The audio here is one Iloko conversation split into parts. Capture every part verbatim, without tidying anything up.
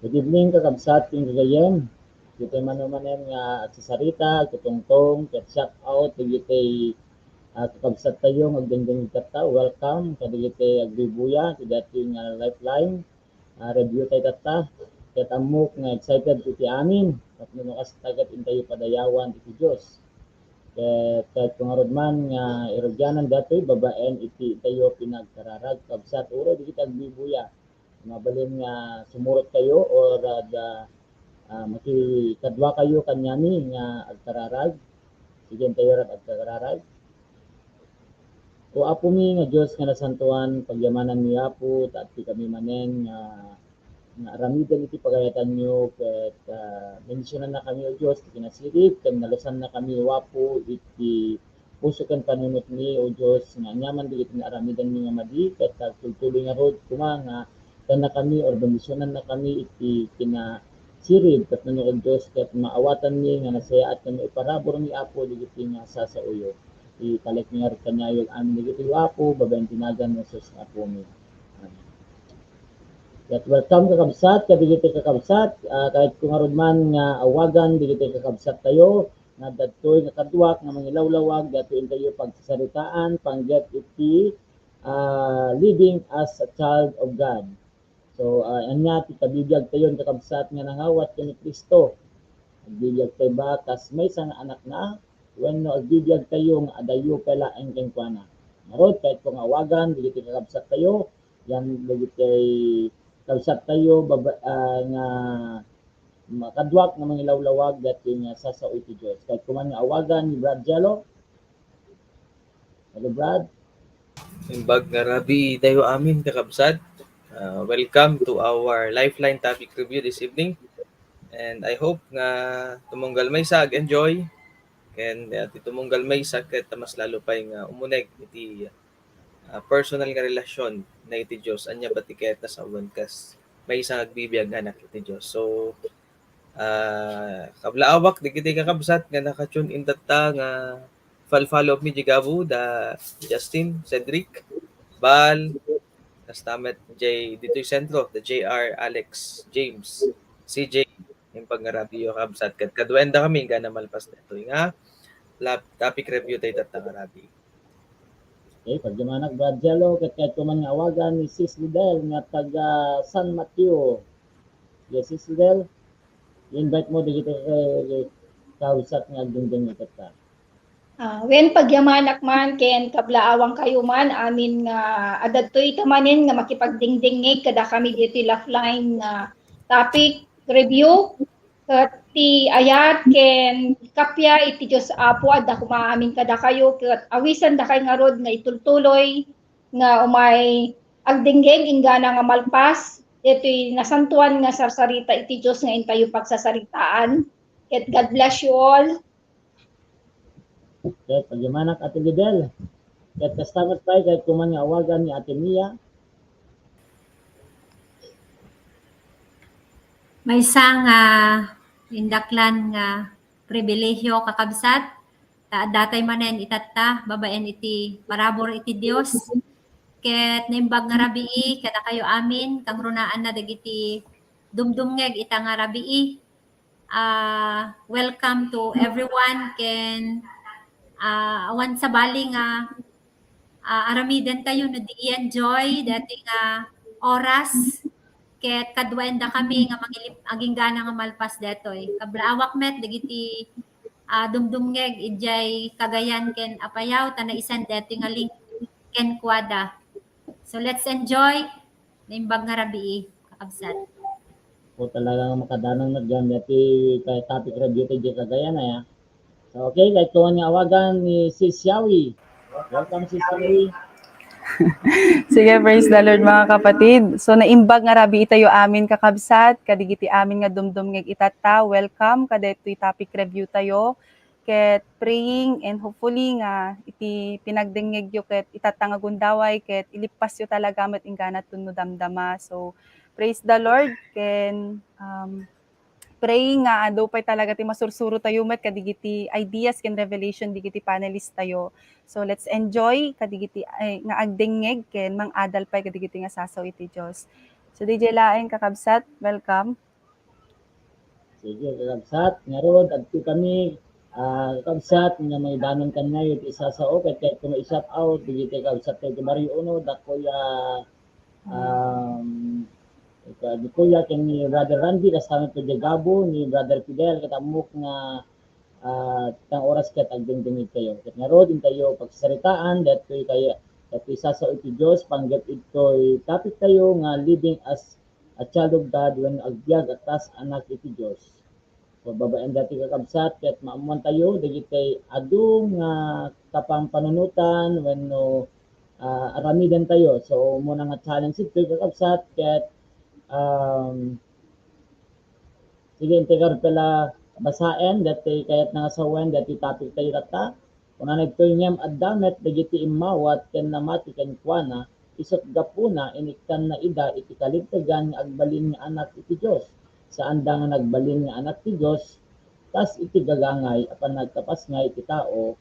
Good evening, kakabsat ken gagayyem. Dagiti mano manen nga agsasarita, agtutungtong, ket shout out dagiti, ah, kakabsattayo nga agdengdengngeg tatta. Welcome kadagiti agbuybuya iti daytoy nga Lifeline, ah, review tayo tatta. Ket ammok nga excited iti amin tapno no kasta ket intayo padayawan iti Dios. Ket, ket kung ngarud man nga irugianan daytoy babaen iti intayo pinagkararag, kabsat, uray dagiti agbuybuya. Mabalin nga sumurot kayo or, ah, da, ah, makikadua kayo kaniami nga agkararag. Sige, intayo rat agkararag. O Apomi nga Dios nga nasantoan, pagyamananmi, Apo, ta adtoy kami manen nga, nga aramiden iti pagayatanyo, ket, ah, bendisionannakami, O Dios, ti kinasirib, ken nalusannakami, O Apo, iti puso ken panunotmi, O Dios, nga aniaman dagiti naaramidenmi nga madi, ket agtultuloy ngarud koma nga tennakami or bendisionannakami iti kinasirib, tapno, O Dios, ket maawatanmi nga nasayaat nga maiparaburmi, Apo, dagiti nga sasaoyo. Italekmi ngarud kaniayo amin dagiti, O Apo, babaen ti nagan ni Jesus nga Apomi. Amen. Ket welcome, kakabsat, kadagiti kakabsat, ah, kayatko ngarud man nga awagan dagiti kakabsattayo nga adda daytoy nga kaduak nga mangilawlawag, daytoy intayo pagsasaritaan, panggep iti, ah, living as a child of God. So, ah, ania ti kabibiagtayon, kakabsat, nga nangawat ken ni Cristo? Agbibiagtayo ba kas maysa nga anakna? Wenno agbibiagtayo nga adayo pay laeng kenkuana? Ngarud, kayatko nga awagan dagiti kakabsattayo, yan dagiti kabsattayo baba-, ah, nga makaduak nga mangilawlawag daytoy nga sasaoy ti Dios. Kayatko man nga awagan ni Brad Jello. Hello, Brad. Imbag nga rabii tayo amin, kakabsat. Uh, welcome to our Lifeline topic review this evening. And I hope nga tumunggal maysa ag-enjoy. Ken, uh, ti tumunggal maysa ket mas lalo pay nga umuneg iti, uh, personal nga relasyon na iti Dios. Ania ba ti kayatna sawen kas maysa nga agbibiag nga anak iti Dios. So, ah, kablaawak dagiti kakabsat nga naka-tune in tatta nga fal-follow up mi di Gabu, da Justin, Cedric, Bal, kasta met jay ditoy sentro, da J R, Alex, James, C J, imbag nga rabii, kakabsat, ket kaduaendakami inggana malpas daytoy nga lab-, topic review tayo tatta nga rabii. Okay, pagyamanak, Brad Jello, ket kayatko man nga awagan ni Sis Lidel nga taga San Mateo. Yes, Sis Lidel, i-invite mo dagiti, eh, kakabsat nga agdengdengngeg tatta. Ah, wen, pagyamanak man ken kablaawangkayo man amin nga adda ditoy ta manen nga makipagdengdengngeg kadakami ditoy Lifeline nga topic review. Ket ti ayat ken kappia iti Dios Apo adda koma amin kadakayo, ket awisendakay ngarud nga itultuloy nga umay agdengngeg inggana nga malpas daytoy nasantoan nga sarsarita iti Dios nga intayo pagsasaritaan. Ket God bless you all. Ket pagyamanak, Ate Lidel. Ket kasta met pay, kayatko man nga awagan ni Ate Mia. Maysa nga indaklan nga pribilehiyo, kakabsat, ta adda tay manen itatta babaen iti parabur iti Dios. Ket naimbag nga rabii kadakayo amin, kangrunaanna dagiti dumdumngeg ita nga rabii. Ah, welcome to everyone. Ken, ah, awan sabali nga, ah, aramidentayo no di i-enjoy daytoy nga oras. Ket kaduaendakami nga mangilip-, aginggana nga malpas daytoy. Kablaawak met dagiti, ah, dumdumngeg idiay Cagayan ken Apayao ta naisend daytoy nga link kenkuada. So, let's enjoy. Naimbag nga rabii, kakabsat. O, talagang makadanan met dayta ti kay topic review ti Cagayan, aya. So, okay, kayatko nga awagan ni Sis Yawi. Welcome, Sis Yawi. Sige, praise the Lord, mga kapatid. So, naimbag nga rabii tayo amin, kakabsat, kadagiti amin nga dumdumngeg itatta. Welcome kadaytoy topic review tayo. Ket praying and hopefully nga iti pinagdengngegyo ket itatta nga gundaway ket ilippasyo talaga met inggana tapno damdama. So, praise the Lord. Ken, um, praying nga adu pay talaga ti masursuro tayo met kadagiti ideas ken revelation dagiti panelist tayo. So, let's enjoy kadagiti, ay, nga agdengngeg ken mang-adal pay kadagiti nga sasaw iti Dios. So, D J laeng, kakabsat, welcome. Sige, kakabsat, ngarud, adtoy kami, ah, kakabsat, nga mangidanon kaniayo iti isasao, ket kayatko nga i-shout out, dagiti kakabsat tayo iti Barrio Uno, da Kuya, um, ika-, ni Kuya ken ni Brother Randy, kas kami iti Gabo, ni Brother Fidel, ket ammok nga, ah, tang oras ket agdengdengngegtayo. Ket ngarud, intayo pagsasaritaan, daytoy kay, daytoy isasao iti Dios, panggep itoy topic tayo nga living as a child of God wenno agbiag a kas anak iti Dios. So, babaen daytoy kakabsat, ket maammuantayo dagiti adu nga kapampanunotan wenno, ah, aramidentayo. So, umuna nga challenge ditoy kakabsat, ket, um, sige, integral pala basaen, daytoy kayat nga sawen, daytoy topic tayo tatta. Kunana ditoy, ngem adda met dagiti immawat ken namati kenkuana, isut' gapuna, inikkanna ida iti kalintegan nga agbalin nga anak iti Dios. Saanda nga nagbalin nga anak ti Dios, kas iti gagangay a panagkapasngay iti tao,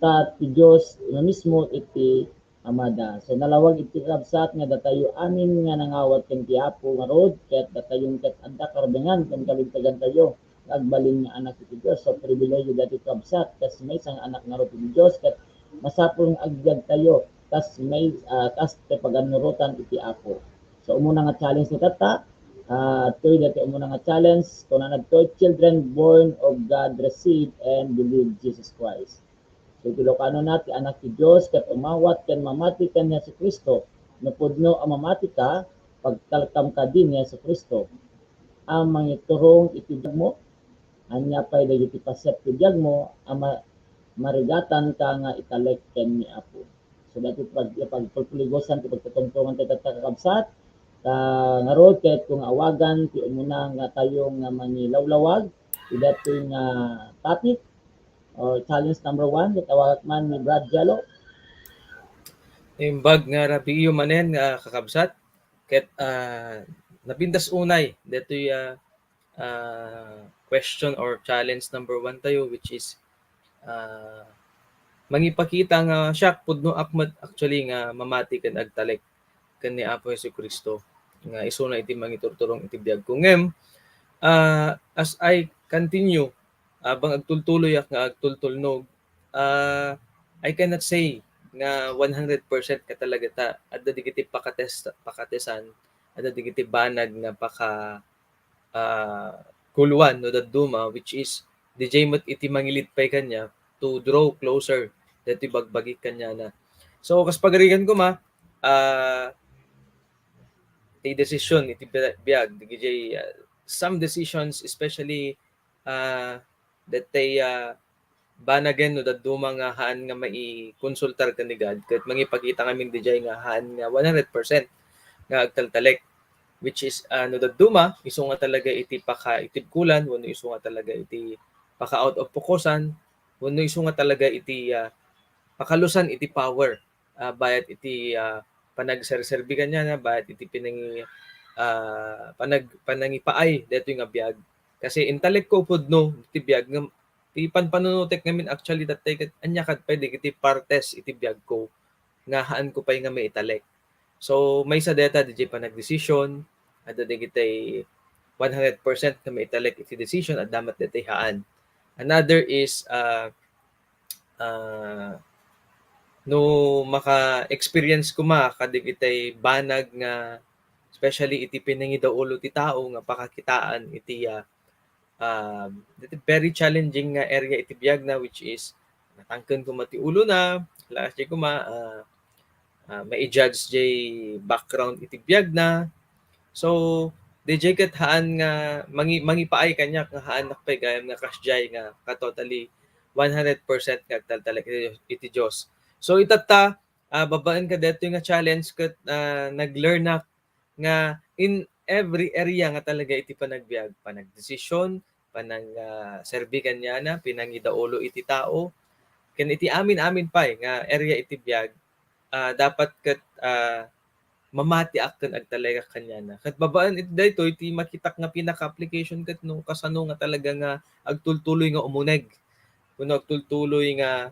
ta ti Dios mismo iti Amada. So, nalawag iti kakabsat nga datayo amin nga nangawat ken ti Apo ngarud, ket datayon ket adda karbengan ken kalintegantayo nga agbalin nga anak iti Dios. So, pribilegio daytoy kakabsat, kas maysa nga anak ngarud iti Dios, ket masapul nga agbiagtayo, kas may, ah, kas ti pagannurotan iti Apo. So, umuna nga challenge ni tatta, ah, adtoy daytoy umuna nga challenge, kunana ditoy, "Children born of God receive and believe Jesus Christ." So, iti Ilocano na, ti anak ti Dios, ket umawat ken mamati ken ni Jesu-Cristo. No pudno a mamati ka, pagtalkam kadi ni Jesu-Cristo a mangiturong iti biagmo. Ania pay dagiti paset ti biagmo a ma-, marigatan ka nga italek ken ni Apo. So, daytoy pag-, pagpulpuligosan ti pagtutungtongan ti tatta, kakabsat. Ta ngarud, kayatko nga awagan ti umuna nga tayo nga mangilawlawag iti daytoy nga topic or challenge number one, ket awagak man ni Brad Jello. Imbag nga rabiiyo manen nga kakabsat, ket, ah, napintas unay daytoy, ah, ah, question or challenge number one tayo, which is, ah, mangipakita nga siak pudno ak met actually nga mamati ken agtalek ken ni Apo Jesu-Cristo nga isuna iti mangiturturong iti biagko. Ngem, ah, as I continue, abang agtultuloyak nga agtultulnog, ah, I cannot say nga one hundred percent ka talaga ta adda dagiti pakates-, pakatesan, adda dagiti banag nga paka-, ah, kuluan no dadduma, which is, D J met iti mangilid pay kaniak to draw closer daytoy bagbagi kaniana. So, kas pagarigan koma, ah, ti desisyon iti bi-, biag, D J, ah, some decisions, especially, ah, daytoy, ah, banagen no dadduma nga haan nga maikonsultar ken ni God, ket mangipakita ngamin D J nga haan nga one hundred percent nga agtaltalek, which is, ah, no dadduma, isu nga talaga iti pakaitibkulan, wenno isu nga talaga iti paka-out of focusan, wenno isu nga talaga iti, ah, pakalusan iti power, ah, bayat iti, ah, panagserserbi kaniana, bayat iti pinangi-, ah, panag-, panangipaay daytoy nga biag. Kasi intalekko pudno ti biag nga ti panpanunotek ngamin actually that day ket ania kad pay dagiti partes iti biagko nga haanko pay nga maitalek. So, maysa dayta, D J, panagdesisyon, adda dagiti one hundred percent nga maitalek iti decision, adda met dayta haan. Another is, ah, ah, no maka-experience koma kadagiti banag nga, especially iti pinangidaulo ti tao nga pakakitaan iti, ah, um, very challenging nga area iti biagna, which is natangken koma ti ulona, laas di koma, ah, ah, mai-judge jay background iti biagna. So, D J, ket haan nga mangi-, mangipaay kaniak nga haanak pay gayam nga kasdiay nga ka-totally one hundred percent nga agtaltalek iti, iti Dios. So, itatta, ah, babaen kadaytoy nga challenge ket, ah, nag-learn ak nga in every area nga talaga iti panagbiag, panagdesisyon, panang, ah, serbi kaniana, pinangidaulo iti tao, ken iti amin-amin pay nga area iti biag, ah, dapat ket, ah, mamatiak ken agtalekak kaniana. Ket babaen iti daytoy, ti makitak nga pinaka-application ket no kasano nga talaga nga agtultuloy nga umuneg, wenno agtultuloy nga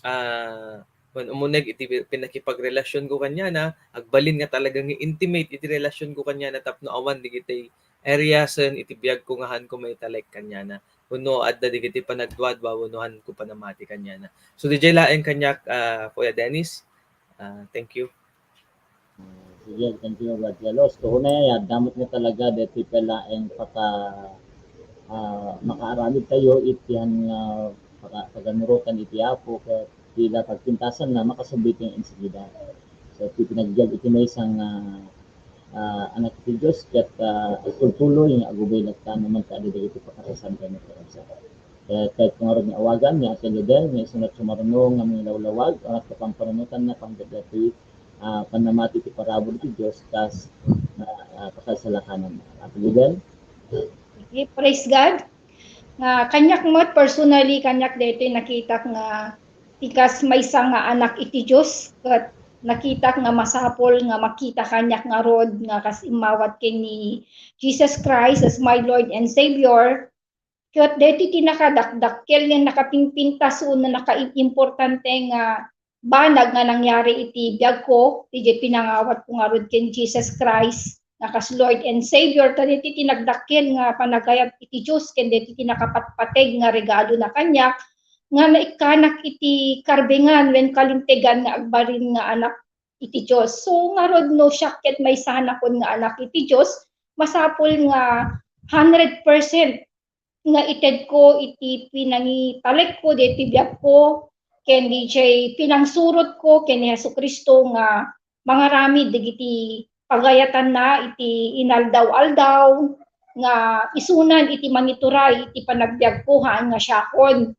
ah, wen umuneg iti pi-, pinakipagrelasyon ko kaniana, agbalin nga talaga nga intimate iti relasyon ko kaniana tapno awan dagiti, area sen iti biagko nga haanko maitalek kaniana. Wenno adda dagiti panagduadua wenno haanko panamati kaniana. So, diay laeng kaniak, ah, Kuya Dennis. Ah, thank you. Sige, thank you, Brad Carlos. Ket unay, adda met nga talaga daytoy pay laeng paka-, ah, makaaramid tayo iti han nga paka-, paganurotan iti Apo, ket ti la pagpintasanna makasubli ti enseguida. So, ti pinagbiag iti maysa nga, ah, anak iti Dios, ket, ah, agtultuloy nga agubay latta no mangted dagiti pakarasan tayo nga kakabsat. Ket, ket ngarud nga awagan ni Ate Lidel nga isunat sumaruno nga mangilawlawag, anak ti pampanunotanna, panggep daytoy, ah, pannamati ti parabur ti Dios kas, ah, ah, kasalsalakananna. Ate Lidel? Okay, praise God. Nga kaniak met personally, kaniak daytoy nakitak nga ti kas maysa nga anak iti Dios, ket nakitak nga masapul nga makita kaniak ngarud nga kas immawat ken ni Jesus Christ as my Lord and Savior. Ket daytoy ti nakadakdakkel nga nakapimpintas wenno nakaimportante nga banag nga nangyari iti biagko, diay pinangawatko ngarud ken Jesus Christ nga kas Lord and Savior, ta daytoy ti nagdakkel nga panagayat iti Dios, ken daytoy ti nakapatpateg nga regalona kaniak, nga naikkanak iti karbengan wen kalintegan nga agbalin nga anak iti Dios. So, ngarud no siak ket maysanakon nga anak iti Dios, masapul nga hundred percent nga itedko iti pinangitalekko daytoy biagko, ken diay pinangsurotko ken ni Jesu-Cristo nga mangaramid dagiti pagayatanna iti inaldaw-aldaw, nga isunan iti mangituray iti panagbiagko haan nga siakon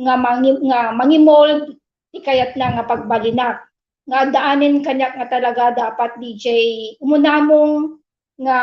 nga mangi-, nga mangimold ti kayatna nga pagbalinak. Nga addaanen kaniak nga talaga dapat diay umunamong nga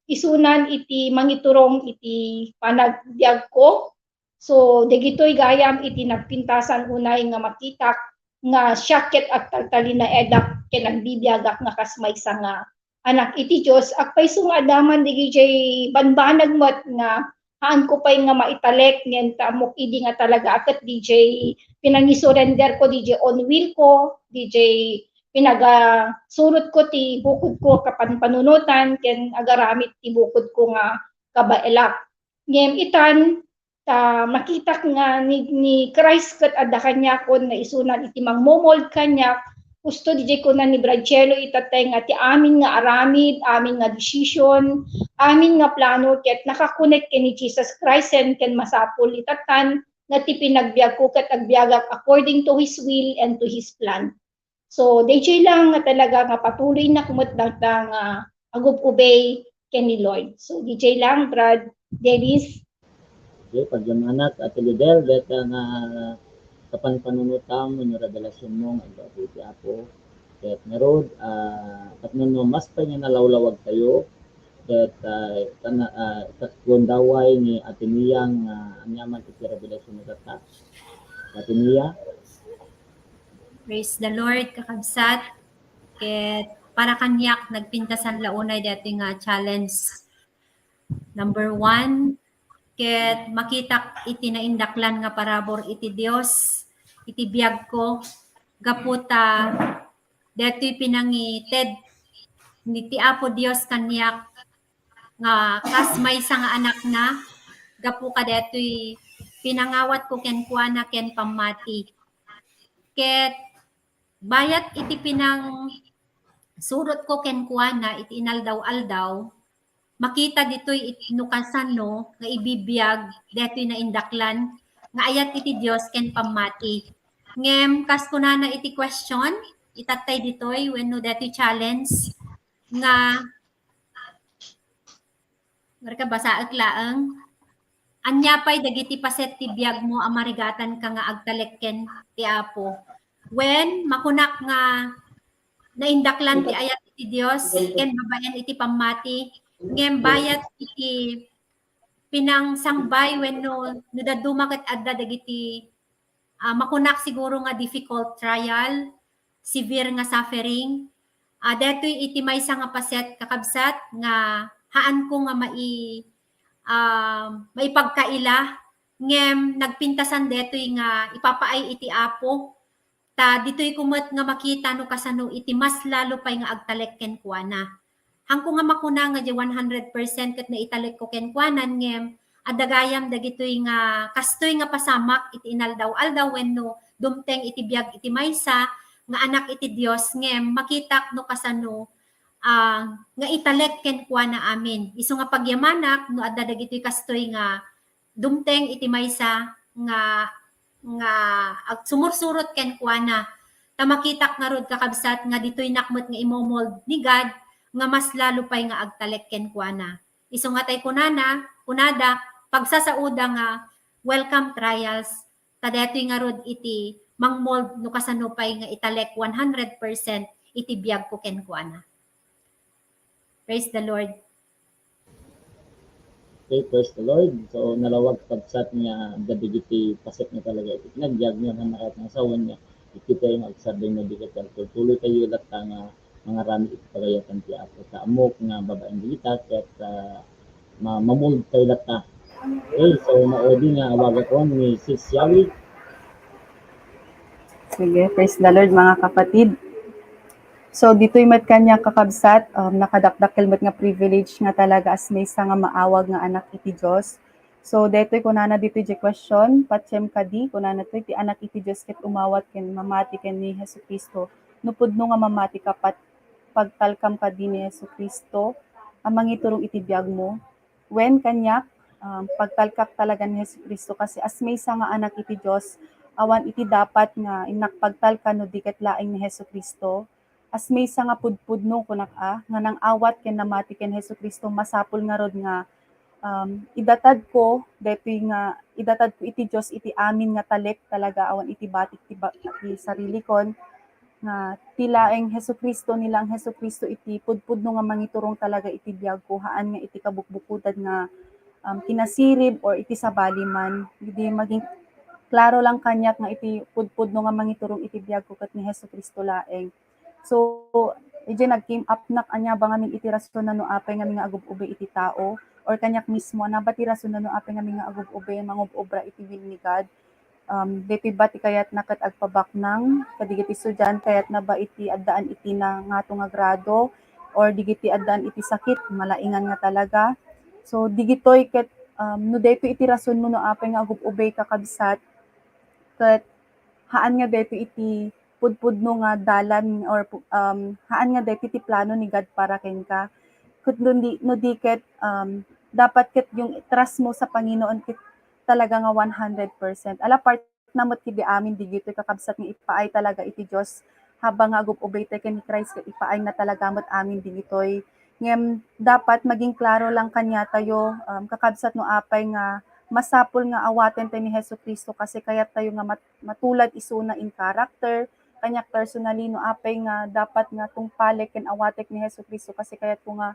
isunan iti mangiturong iti panagbiagko. So, dagitoy gayam iti nagpintasan unay nga makitak nga siak ket agtaltalinaedak ken agbibiagak nga kas maysa nga anak iti Dios. Agpayso nga adda man diay bambanag met nga haanko pay nga maitalek, ngem ta ammok idi nga talaga a ket diay pinangisurenderko diay own willko, diay pinagasurotko ti bukodko a kapanpanunotan ken agaramid ti bukodko nga kabaelak. Ngem itan, ta makitak nga ni, ni Christ ket adda kaniakon nga isunan iti mangmomold kaniak, kusto diay kuna ni Brad Chelo itatay nga ti amin nga aramid, amin nga decision, amin nga plano ket nakakonek ken ni Jesus Christ, ken masapul itattan nga ti pinagbiagko ket agbiagak according to His will and to His plan. So, diay lang nga talaga nga patuloynak met nga agub-ubay ken ni Lord. So, diay lang, Brad Dennis. Okay, pagyamanak, Ate Lidel, dayta nga kapanpanunotam wenno revelasionmo nga aggapu iti Apo. Ket ngarud, ah, tapno no mas pay nga nalawlawag tayo, ket, ah, kana-, ah, ket gundaway ni Ate Nia nga aniaman iti revelasionmo tatta. Ate Nia? Praise the Lord, kakabsat. Ket para kaniak, nagpintasan la unay daytoy nga challenge. Number one, ket makitak iti naindaklan nga parabur iti Dios, iti biagko, gapu ta daytoy pinangited ni ti Apo Dios kaniak nga kas maysa nga anakna, gapu kadaytoy pinangawatko kenkuana ken pammati. Ket bayat iti pinangsurotko kenkuana iti inaldaw-aldaw, makita ditoy it-, no kasano nga ibibiag daytoy naindaklan nga ayat iti Dios ken pammati. Ngem kas kunana iti question, itattay ditoy wenno daytoy challenge nga, marka, basaek laeng. Ania pay dagiti paset ti biagmo a marigatanka nga agtalek ken ti Apo? Wen, makunak nga naindaklan ti ayat iti Dios ken babaen iti pammati, ngem bayat iti pinangsangbay wenno no dadduma ket adda dagiti, ah, makunak siguro nga difficult trial, severe nga suffering. Ah, daytoy iti maysa nga paset, kakabsat, nga haanko nga mai-, ah, maipagkaila, ngem nagpintasan daytoy nga ipapaay iti Apo. Ta ditoyko met nga makita no kasano iti mas lalo pay nga agtalek kenkuana. Haanko nga makuna nga diay one hundred percent ket naitalekko kenkuana, ngem adda gayam dagitoy nga, kastoy nga pasamak iti inaldaw-aldaw wenno dumteng iti biag iti maysa nga anak iti Dios, ngem makitak no kasano, ah, nga italek kenkuana amin. Isu nga pagyamanak no adda dagitoy kastoy nga dumteng iti maysa nga, nga ag-, sumursurot kenkuana. Ta makitak ngarud, kakabsat, nga ditoynak met nga imomold ni God nga mas lalo pay nga agtalek kenkuana. Isu nga tay kunana, kunada, pagsasaoda nga welcome trials, ta daytoy ngarud iti mangmold no kasano pay nga italek one hundred percent iti biagko kenkuana. Praise the Lord. Okay, praise the Lord. So, nalawag, kabsat, nga adda dagiti paset nga talaga iti panagbiag, nga nakat nga sawen nga iti tayo nga agsardeng nga di ket agtultuloy tayo latta nga mangaramid iti pagayatan ti Apo. Ta ammok nga babaen dagita ket, ah, ma-, mamold tayo latta. Okay, so maudi nga awagakon ni Sis Yawi. Sige, praise the Lord, mga kapatid. So, ditoy met kaniak, kakabsat, um, nakadakdakkel met nga privilege nga talaga as maysa nga maawag nga anak iti Dios. So, daytoy kunana ditoy diay question, patiem kadi, kunana toy, ti anak iti Dios ket umawat ken mamati ken ni Jesu-Cristo. No pudno nga mamati ka, pat-, pagtalkam kadi ni Jesu-Cristo a mangiturong iti biagmo? Wen kaniak, um, pagtalkak talaga ni Jesu-Cristo, kasi as maysa nga anak iti Dios, awan iti dapat nga innak pagtalka no di ket laeng ni Jesu-Cristo. As maysa nga pudpudno, kunak a, nga nang-awat ken namati ken Jesu-Cristo, masapul ngarud nga, um, idatadko daytoy nga, idatadko iti Dios iti amin nga talek talaga, awan iti batik ti ba-, ti sarilikon, nga ti laeng Jesu-Cristo, ni laeng Jesu-Cristo iti pudpudno nga mangiturong talaga iti biagko, haan nga iti kabukbukotan nga, um, kinasirib or iti sabali man. Idi maging klaro lang kaniak nga iti pudpudno nga mangiturong iti biagko ket ni Jesu-Cristo laeng. So, idiay nag-came up-nak ania ba ngamin iti rason no apay ngamin nga agub-ubay iti tao, or kaniak mismo, ania ba ti rason no apay ngamin nga agub-ubay, mangub-obra iti will ni God. Um, daytoy ba ti kayatna ket agpabaknang kadagiti estudiante, kayatna ba iti addaan iti nangato nga grado, or dagiti addaan iti sakit, malaingan nga talaga. So, dagitoy ket, um, no daytoy iti rason mo no apay nga agub-ubay, kakabsat, ket haan nga daytoy iti pudpudno nga dalan, or pu-, um, haan nga daytoy ti plano ni God para kenka. Ket no di, no di ket, um, dapat ket yung trust mo sa Panginoon ket talaga nga one hundred percent. Ala, part na met kidi amin digitoy, kakabsat, nga ipaay talaga iti Dios. Habang nga agub-ubay tayo ken ni Christ, ket ipaay na talaga met amin digitoy. Ngem dapat maging klaro lang kaniatayo, um, kakabsat, no apay nga masapul nga awaten tayo ni Jesu-Cristo, kasi kayat tayo nga mat-, matulad isuna in character. Kaniak personally, no apay nga dapat nga tungpalek ken awatek ni Jesu-Cristo, kasi kayatko nga,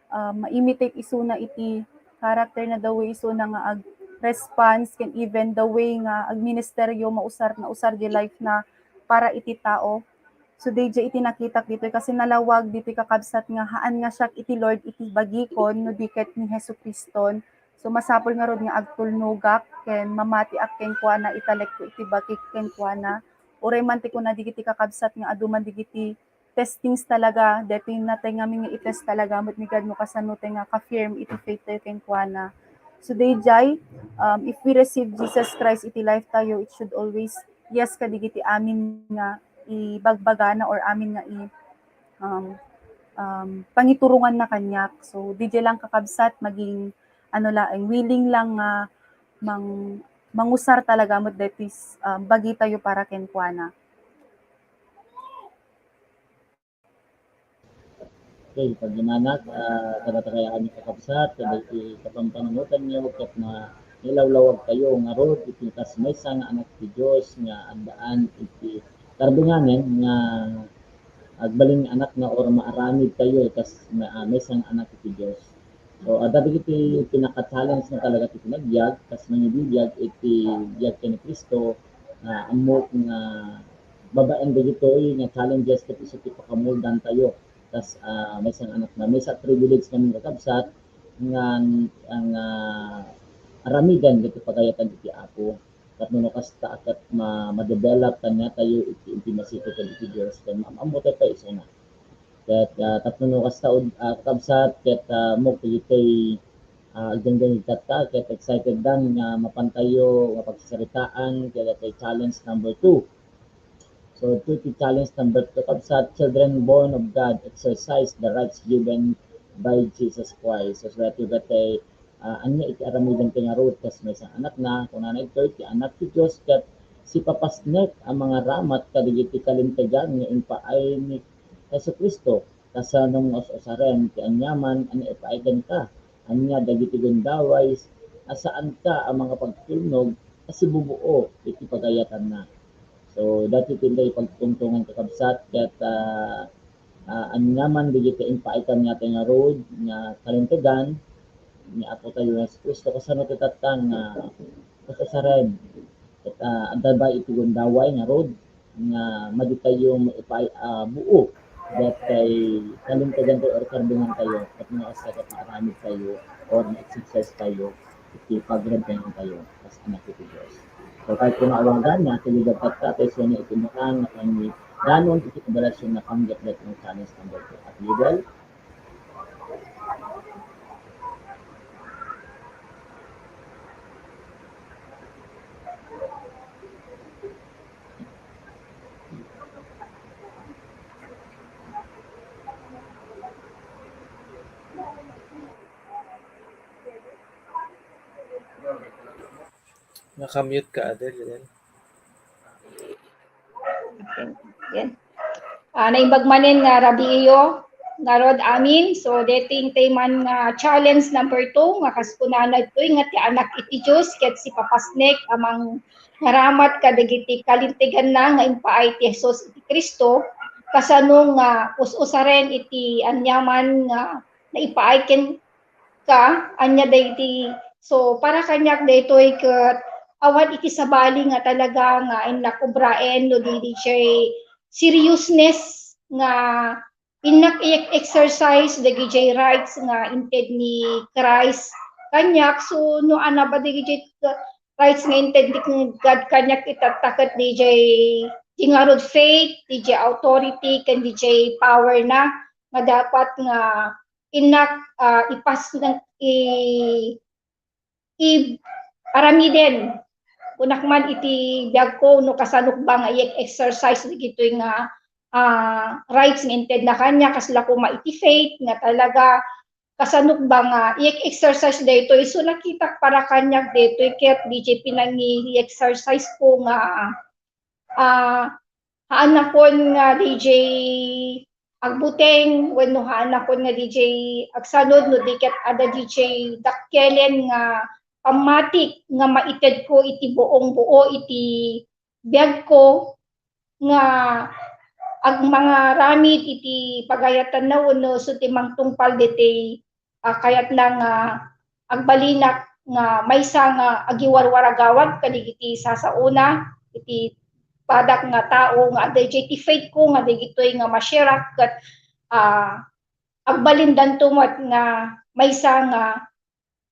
ah, ma-imitate isuna iti character na, the way isuna nga ag-response, ken even the way nga agministeryo, mausar, nausar di life na para iti tao. So, daydiay iti nakitak ditoy, kasi nalawag ditoy, kakabsat, nga haan nga siak iti Lord iti bagikon no di ket ni Jesu-Criston. So, masapul ngarud nga agtulnogak ken mamatiak kenkuana, italekko iti bagik kenkuana. Uray man ti kuna digiti kakabsat nga adu man digiti testings talaga, daytoy natay ngamin nga i-test talaga met ni God no kasano tay nga ka-firm iti faith tayo kenkuana. So, daydiay, um, if we receive Jesus Christ iti life tayo, it should always yes kadigiti amin nga ibagbagana or amin nga i-, um, um, pangituronganna kaniak. So, daydiay lang, kakabsat, maging, ano laeng, willing lang nga mang-, mangusar talaga met daytoy, um, bagitayo para kenkuana. Okay, paginanak, ah, kadatayo a kakabsat, kadagiti kapampanunotannyo, ket na, nailawlawag tayo ngarud iti kas maysa nga anak ti Dios nga addaan iti kardunganen nga agbalin nga anak na or maaramid tayo kas ma-, ah, maysa nga anak ti Dios. So, adda dagiti pinaka-challenge na talaga ti panagbiag, kas mangibibiag iti biag ken ni Cristo, nga ammok nga babaen dagitoy nga challenges ket isu ti pakamuldan tayo. Kas, ah, maysa nga anak na, maysa privilege kami nga kabsat nga, nga aramiden dagiti pagayatan iti Apo. Tapno no kasta, ket ma-, ma-develop kaniatayo iti intimacy ken iti Dios, ken maam-ammo tayo pay isuna. Ket, ah, tapno no kasta, ud-, ah, kakabsat, ket, ah, ammok dagiti, ah, agdengdengngeg tatta, ket excited dan nga mapantayo nga pagsasaritaan, ket daytoy challenge number two. So, iti challenge number two, kabsat, children born of God exercise the rights given by Jesus Christ. So, so, iti, ah, ania iti aramiden ti ngarud kas maysa nga anakna, kunana ditoy, ti Anak ti Dios ket sipapasnek a mangaramat kadagiti kalintegan nga impaay ni Jesu-Cristo, kasano nga us-usaren ti aniaman a naipaay kenka, ania dagiti gundaway a saanka a mangpagtulnog a sibubuo iti pagayatanna. So, daytoy ti intay pagtungtongan, kakabsat, ket, ah, ah, aniaman dagiti impaay kaniatayo ngarud nga kalintegan ni Apotayo Jesu-Cristo, kasano ti tatta nga us-usaren. Ket, ah, adda ba iti gundaway ngarud nga maditayo maipaay a buo daytoy kalintegantayo or kardingantayo, ket nga kasta ket maaramidtayo or ma-exercise tayo iti pagrentengantayo kas anak iti Dios. So, kayatko nga awagan nga iti lugar tatta, ta isu ni iti makan nga pangidanon iti kabalasion nga panggep daytoy challenge number two. At leader, Naka-mute ka, Adel, Adel. Okay. Yan. Ah, naimbag manen nga rabii yo, ngarud amin. So, daytoy intay man nga challenge number two, nga kas kunana ditoy nga ti Anak iti Dios, ket sipapasnek a mangaramat kadagiti kalinteganna nga impaay ti Jesus iti Cristo, kasano nga us-usaren iti aniaman nga naipaay ken ka, ania daydi. So, para kaniak daytoy ket awan iti sabali nga talaga nga innak ubraen no di, diay seriousness nga innak i-exercise dagijay rights nga inted ni Christ kaniak. So, no ania ba dagijay rights nga inted ni God kaniak, itatta ket diay, diay ngarud faith, diay authority, ken diay power na nga dapat nga innak, ah, ipas-, i-, i-, aramiden. Kunak man iti biagko no kasanok ba nga i-exercise dagitoy nga, ah, rights nga intedna kaniak, kasla koma iti faith nga talaga kasanok ba nga i-exercise daytoy. So, nakitak para kaniak daytoy ket diay pinangi-exercise ko nga, ah, haanakon nga diay agbuteng wenno haanakon nga diay agsanod no di ket adda diay dakkelen nga pammatik nga maitedko iti buong buo iti biagko nga agmangaramid iti pagayatanna wenno isu ti mangtungpal ditoy, ah, kayatna nga agbalinak nga maysa nga agiwarwaragawag kadagiti sasaona iti padak nga tao nga adda idiay ti faith ko nga dagitoy nga ma-share-ak ket, ah, agbalindanto met nga maysa nga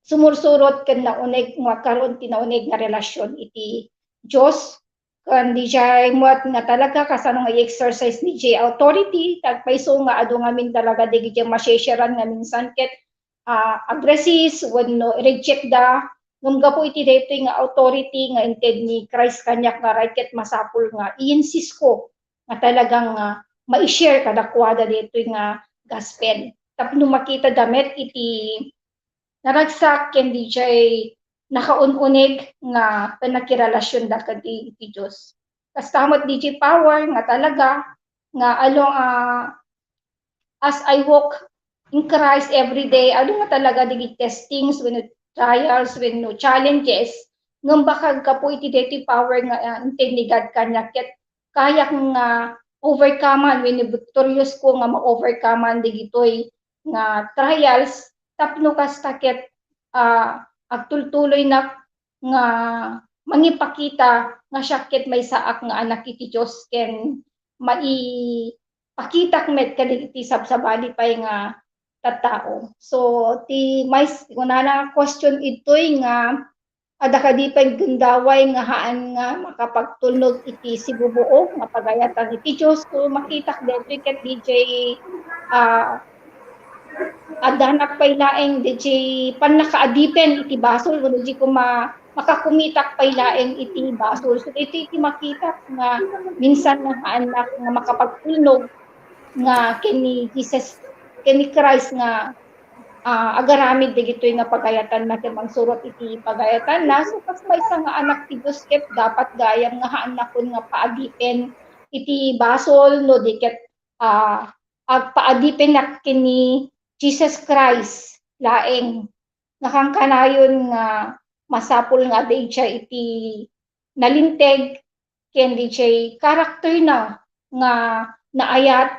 sumursurot ken nauneg nga agkaroon ti nauneg nga relasyon iti Dios. Ken diay met nga talaga kasano nga i-exercise ni diay authority, ta agpayso nga adu ngamin talaga dagiti ma-share-an nga minsan ket, ah, agresist wenno i-reject da. Ngem gapu iti daytoy nga authority nga inted ni Christ kaniak nga right ket masapul nga i-insist ko nga talagang, ah, mai-share kadakuada daytoy nga gospel. Tapno makita da met iti naragsak ken diay nakaun-uneg nga pannakirelasionda ken iti Dios. Kasta met diay power nga talaga nga along, ah, as I walk in Christ every day, adu nga talaga dagiti testings, wenno trials, wenno challenges, ngem bakag gapu iti daytoy power nga, ah, inted ni God kaniak ket kayak nga overcome-an wenno victorious ko nga ma-overcome-an dagitoy nga trials tapno kasta ket, ah, agtultuloynak nga mangipakita nga siak ket maysaak nga anak iti Dios ken maipakitak met kadagiti sabsabali pay nga tattao. So, ti mais-, kunana nga question itoy nga adda kadi pay gundaway nga haan nga makapagtulnog iti sibubuo nga pagayatan iti Dios. So, makitak daytoy ket D J, ah, addanak pay laeng D J pannakaadipen iti basol, wenno D J koma makakumitak pay laeng iti basol. So, iti, iti makitak nga minsan nga haannak nga makapagtulnog nga ken ni Jesus, ken ni Christ nga, ah, agaramid dagitoy nga pagayatanna ken mangsurot iti pagayatanna. So, kas maysa nga anak ti Dios ket dapat gayam nga haannakon nga paadipen iti basol no di ket, ah, agpaadipennak ken ni Jesus Christ laeng. Nakankanayon nga masapul nga adda idiay iti nalinteg ken idiay karakterna nga naayat,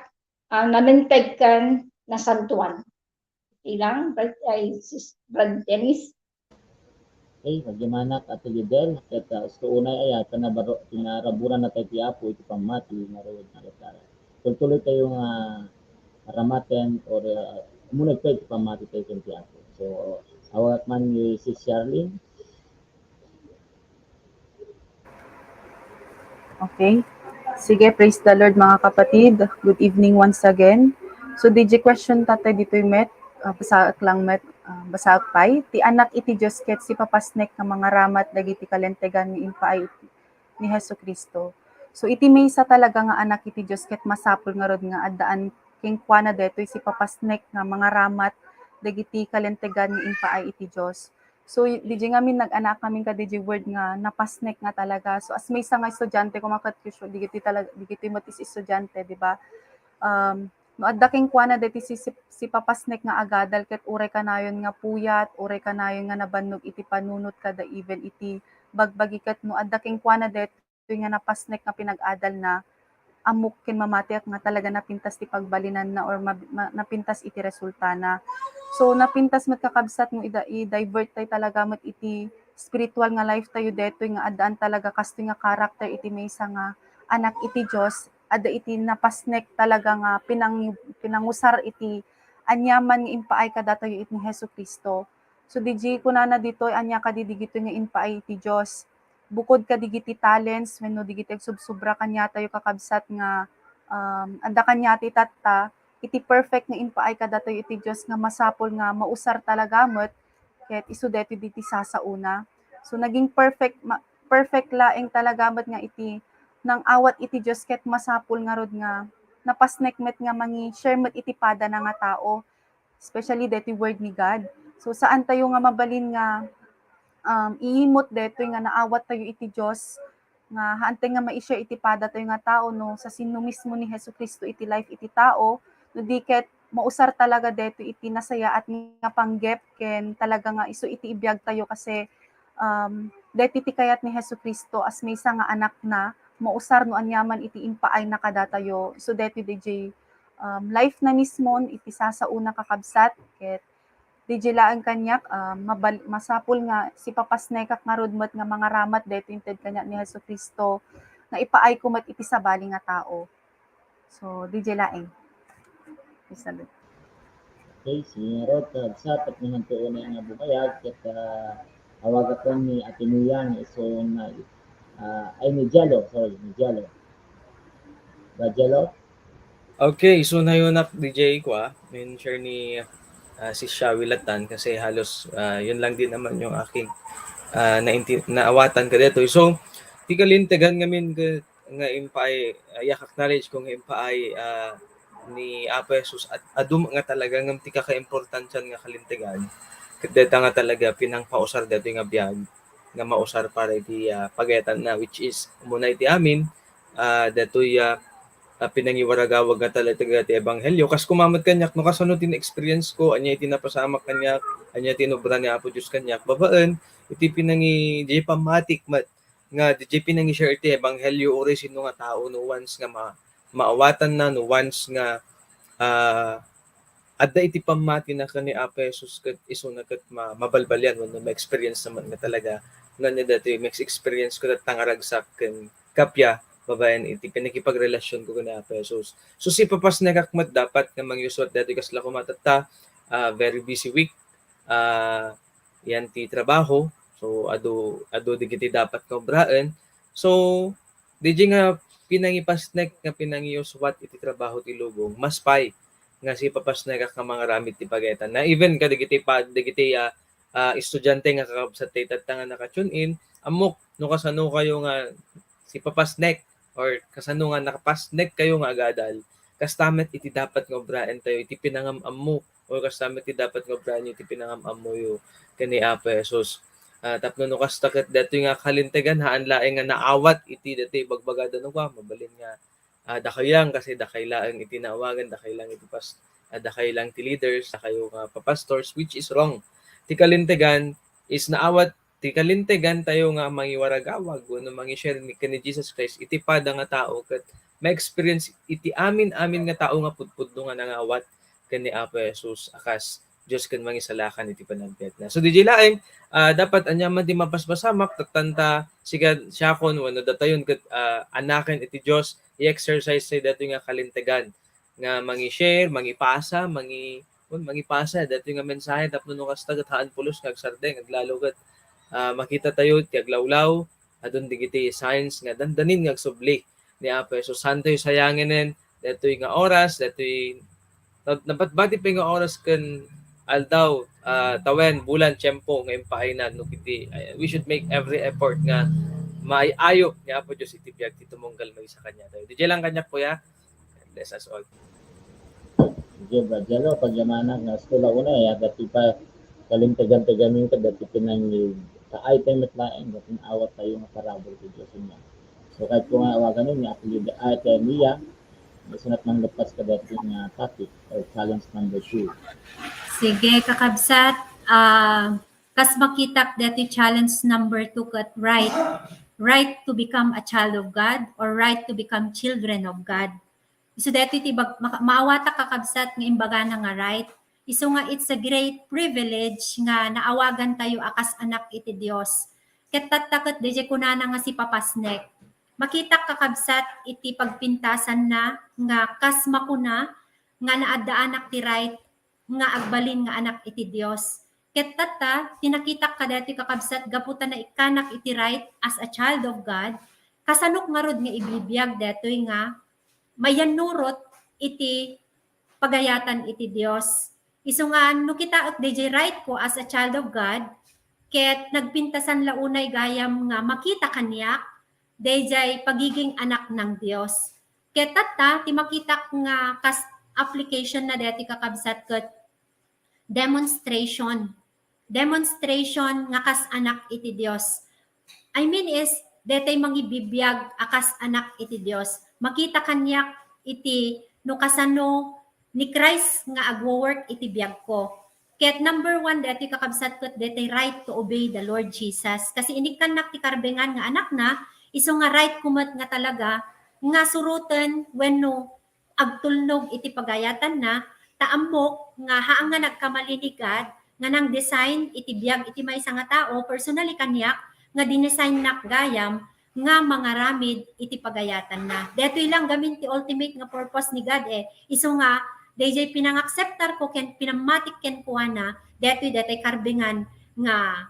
ah, nalinteg ken nasantoan. Ilang, Brad, ay, sis, Brad Dennis? Okay, agyamanak, Ate Lidel, ket, ah, isu unay aya, ta nabaro-, kinaraburan na tayo ti Apo iti pammati, ngarud, ngarud, tultuloy tayo nga aramaten or, ah, umuneg tayo iti pammati tayo ken ti Apo. So, awagak man ni Sis Charlene. Okay. Sige, praise the Lord, mga kapatid. Good evening once again. So, D J, question ta tay ditoy met, ah, basaak lang met, ah, basaak pay. Ti anak iti Dios ket sipapasnek nga mangaramat dagiti kalentegan nga impaay ni Jesu-Cristo. So, iti maysa talaga nga anak iti Dios ket masapul ngarud nga addaan kenkuana daytoy sipapasnek nga mangaramat dagiti kalentegan nga impaay iti Dios. So, D J ngamin nag-anak ngamin ka D J word nga napasnek nga talaga. So, as maysa nga estudiante, koma ket usually, dagiti tala-, dagiti met is estudiante, di ba? Um, no adda kenkuana daytoy si, si, sipapasnek nga agadal ket uray kanayon nga puyat, uray kanayon nga nabannog iti panunot kada even iti bagbagi ket no adda kenkuana daytoy nga napasnek nga pinag-adalna, ammok ken mamatiak nga talaga napintas ti pagbalinanna or ma-, ma-, napintas iti resultana. So, napintas met kakabsat no ida-, i-divert tay talaga met iti spiritual nga life tayo daytoy nga addaan talaga kastoy nga character iti maysa nga anak iti Dios, adda iti napasnek talaga nga pinang-, pinangusar iti aniaman nga impaay kadatayo iti ni Jesu-Cristo. So, D J, kunana ditoy, ania kadi digitoy nga impaay iti Dios? Bukod kadigiti talents wenno digiti agsubsobra kaniatayo kakabsat nga, um, adda kaniatayo tatta, iti perfect nga impaay kadatayo iti Dios nga masapul nga mausar talaga met ket isu daytoy diti sasaona. So, naging perfect, ma-, perfect laeng talaga met nga iti nang-awat iti Dios ket masapul ngarud nga napasnek met nga mangi-share met iti padana nga tao, especially daytoy word ni God. So, saan tayo nga mabalin nga, um, iimot daytoy nga naawat tayo iti Dios, nga haantay nga mai-share iti pada tayo nga tao no sa sinno mismo ni Jesu-Cristo iti life iti tao, no di ket mausar talaga daytoy iti nasayaat nga panggep ken talaga nga isu iti ibiag tayo kasi, um, daytoy ti kayat ni Jesu-Cristo as maysa nga anakna, mausar no aniaman iti impaayna kadatayo. So, daytoy D J, um, life na mismon iti sasaona kakabsat, ket D J laeng kaniak, um, mabal-, masapul nga sipapasnekak ngarud met nga mangaramat daytoy inted kaniak ni Jesu-Cristo nga ipaayko met iti sabali nga tao. So, D J laeng. Praise the Lord. Okay, sige ngarud, ah, sa tapno hanto unay nga bumayag, ket, ah, awagakon ni Ate Mia nga isu nga, ah, ay, ni Jello, sorry, ni Jello. Ba, Jello? Okay, so nayonak D J ko, ah, in share ni, ah, si Shawi Latan kasi halos, ah, yun lang din naman yung aking, ah, nainti-, naawatan ka dito. So, ti kalintegan ngamin ka, nga impaay, ah, yak acknowledge ko nga impaay, ah, ni Apo Jesus at adum nga talaga ngem ti kakaimportansian nga kalintegan. Ket deta nga talaga pinangpausar daytoy nga biag nga mausar para iti, ah, pagayatanna, which is umuna iti amin, ah, daytoy, ah, ah, pinangiwaragawag nga talaga ti ebanghelio. Kas kumamat kaniak, no, kasano ti na-experience ko, ania iti napasamak kaniak, ania ti inobra ni Apo Dios kaniak, babaen iti pinangi-, di pammatik met nga di pinangi-share iti ebanghelio, uray sino nga tao, no, once nga ma-, maawatanna, no, once nga, ah, adda iti pammatina ken ni Apo Jesus ket isuna ket ma-, mabalbalian wenno ma-experience naman nga talaga nga ania daytoy ma-experience ko ket tangaragsak ken kappia babaen iti pannakipagrelasyon ko ken ni Apo Jesus. So, sipapasnekak met dapat nga mangyuswat daytoy kasla koma tatta, ah, very busy week, ah, yan ti trabaho, So, adu, adu dagiti dapat nga ubraen. So, D J nga pinangipasnek nga pinangiuswat iti trabaho ti lubong, mas pay nga sipapasnekak nga mangaramid ti pagayatan na. Even kadagiti pa, dagiti, ah, ah, estudiante nga kakabsat tayo tatta nga naka-tune in, ammok no kasano kayo nga sipapasnek or kasano nga nakapasnek kayo nga agadal. Kasta met iti dapat nga ubraen tayo, iti pinangam-ammo, or kasta met iti dapat nga ubraen iti pinangam-ammoyo ken ni Apo Jesus. Ah, tapno no kasta ket datoy nga kalintegan, haan laeng nga naawat iti datoy ibagbagada no kua, mabalin nga, ah, dakay lang kasi dakay laeng iti naawagan, dakay lang iti pas-, ah, dakay lang ti leaders, dakayo nga papastors, which is wrong. Ti kalintegan is naawat ti kalintegan tayo nga mangiwaragawag wenno mangi-share ni, ken ni Jesus Christ iti pada nga tao ket ma-experience iti amin-amin nga tao nga pudpudno nga nangawat ken ni Apo Jesus a kas Dios ken Mangisalakan iti panagbiagna. So, D J laeng, ah, dapat ania man ti mapaspasamak, tattanta siga, siakon, wenno datayon ket, ah, anaken iti Dios, i-exercise tayo datoy nga kalintegan nga mangi-share, mangipasa, mangi-, un, mangipasa datoy nga mensahe tapno no kasta ket haan pulos nga agsardeng, aglalo ket, ah, makita tayo ti aglawlaw, adun dagiti signs nga dandanin nga agsubli ni Apo Jesus. Santoy sayangenen datoy nga oras, datoy na-, napatbati pay nga oras ken aldaw, ah, tawen, bulan, tiempo nga impaaynan no iti, ah, we should make every effort nga maay-ayo ni Apo Dios iti biag ti tumunggal maysa kaniatayo. D J lang kaniak, kuya. God bless us all. Sige, Brad Jello, pagyamanak nga asto la unay, ah, dati pa kalintegan-tegamin ka, dati pinangi-, kaay tayo met laeng, dati awat tayo nga parabur ti Dios niya. So, kahit kung awagan niya, apelyido, ay, tayo niya, isunat man lepas ka dati nga topic or challenge number two. Sige, kakabsat, ah, kas makitak dati challenge number two ket right, right to become a child of God or right to become children of God. Isu daytoy ti bag-, maka-, maawatak, kakabsat, nga imbagana nga right. Isu nga it's a great privilege nga naawagan tayo a kas anak iti Dios. Ket tatta ket dayjay kunana nga sipapasnek. Makitak, kakabsat, iti pagpintasanna nga kas makuna nga naaddaanak ti right nga agbalin nga anak iti Dios. Ket tatta, ti nakitak kadaytoy, kakabsat, gapu ta naikkanak iti right as a child of God, kasanok ngarud nga ibibiag daytoy nga mayannurot iti pagayatan iti Dios. Isu nga no kitaek dayjay right ko as a child of God, ket nagpintasan la unay gayam nga makita kaniak dayjay pagiging anak ng Dios. Ket tatta, ti makitak nga kas application na daytoy, kakabsat, ket demonstration. Demonstration nga kas anak iti Dios. I mean is, daytoy mangibibiag a kas anak iti Dios. Makita kaniak iti no kasano ni Christ nga agwo-work iti biagko. Ket number one, daytoy, kakabsat, ket daytoy right to obey the Lord Jesus. Kasi inikkannak ti karbengan nga anakna, isu nga right ko met nga talaga nga suroten wenno agtulnog iti pagayatanna, ta ammok nga haan nga nagkamali ni God nga nang-design iti biag iti maysa nga tao, personally kaniak, nga dinesign-nak gayam nga mangaramid iti pagayatanna. Daytoy lang gamin ti ultimate nga purpose ni God, eh. Isu nga, dayjay pinangakseptar ko ken pinammatik kenkuana, daytoy, daytoy karbengan nga,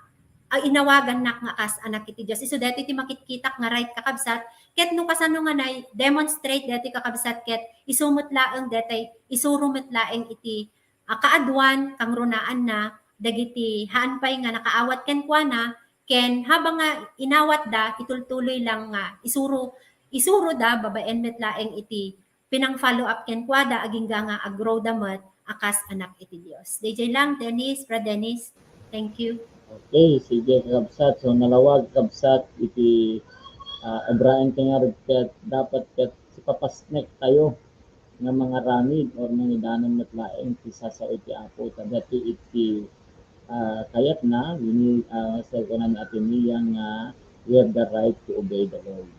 ah, inawagannak nga kas anak iti Dios. Isu daytoy ti makitkitak nga right, kakabsat, ket no kasano nga na-demonstrate daytoy, kakabsat, ket isu met laeng daytoy, isuro met laeng iti, ah, kaaduan, kangrunaanna dagiti haan pay nga nakaawat kenkuana, ken habang nga inawatda, itultuloy lang nga isuro, isuroda babaen met laeng iti pinang-follow up kenkuada agingga nga aggrow da met a kas anak iti Dios. Dayjay lang, Dennis, Brad Dennis. Thank you. Okay, sige, kakabsat. So, nalawag, kakabsat, iti, ah, obraen ti ngarud ket dapat ket sipapasnek tayo nga mangaramid or mangidanon met laeng ti sasao iti Apo. Ta dati iti, ah, kayatna, wini-, ah, sa kunan ni Ate Mia nga we have the right to obey the Lord.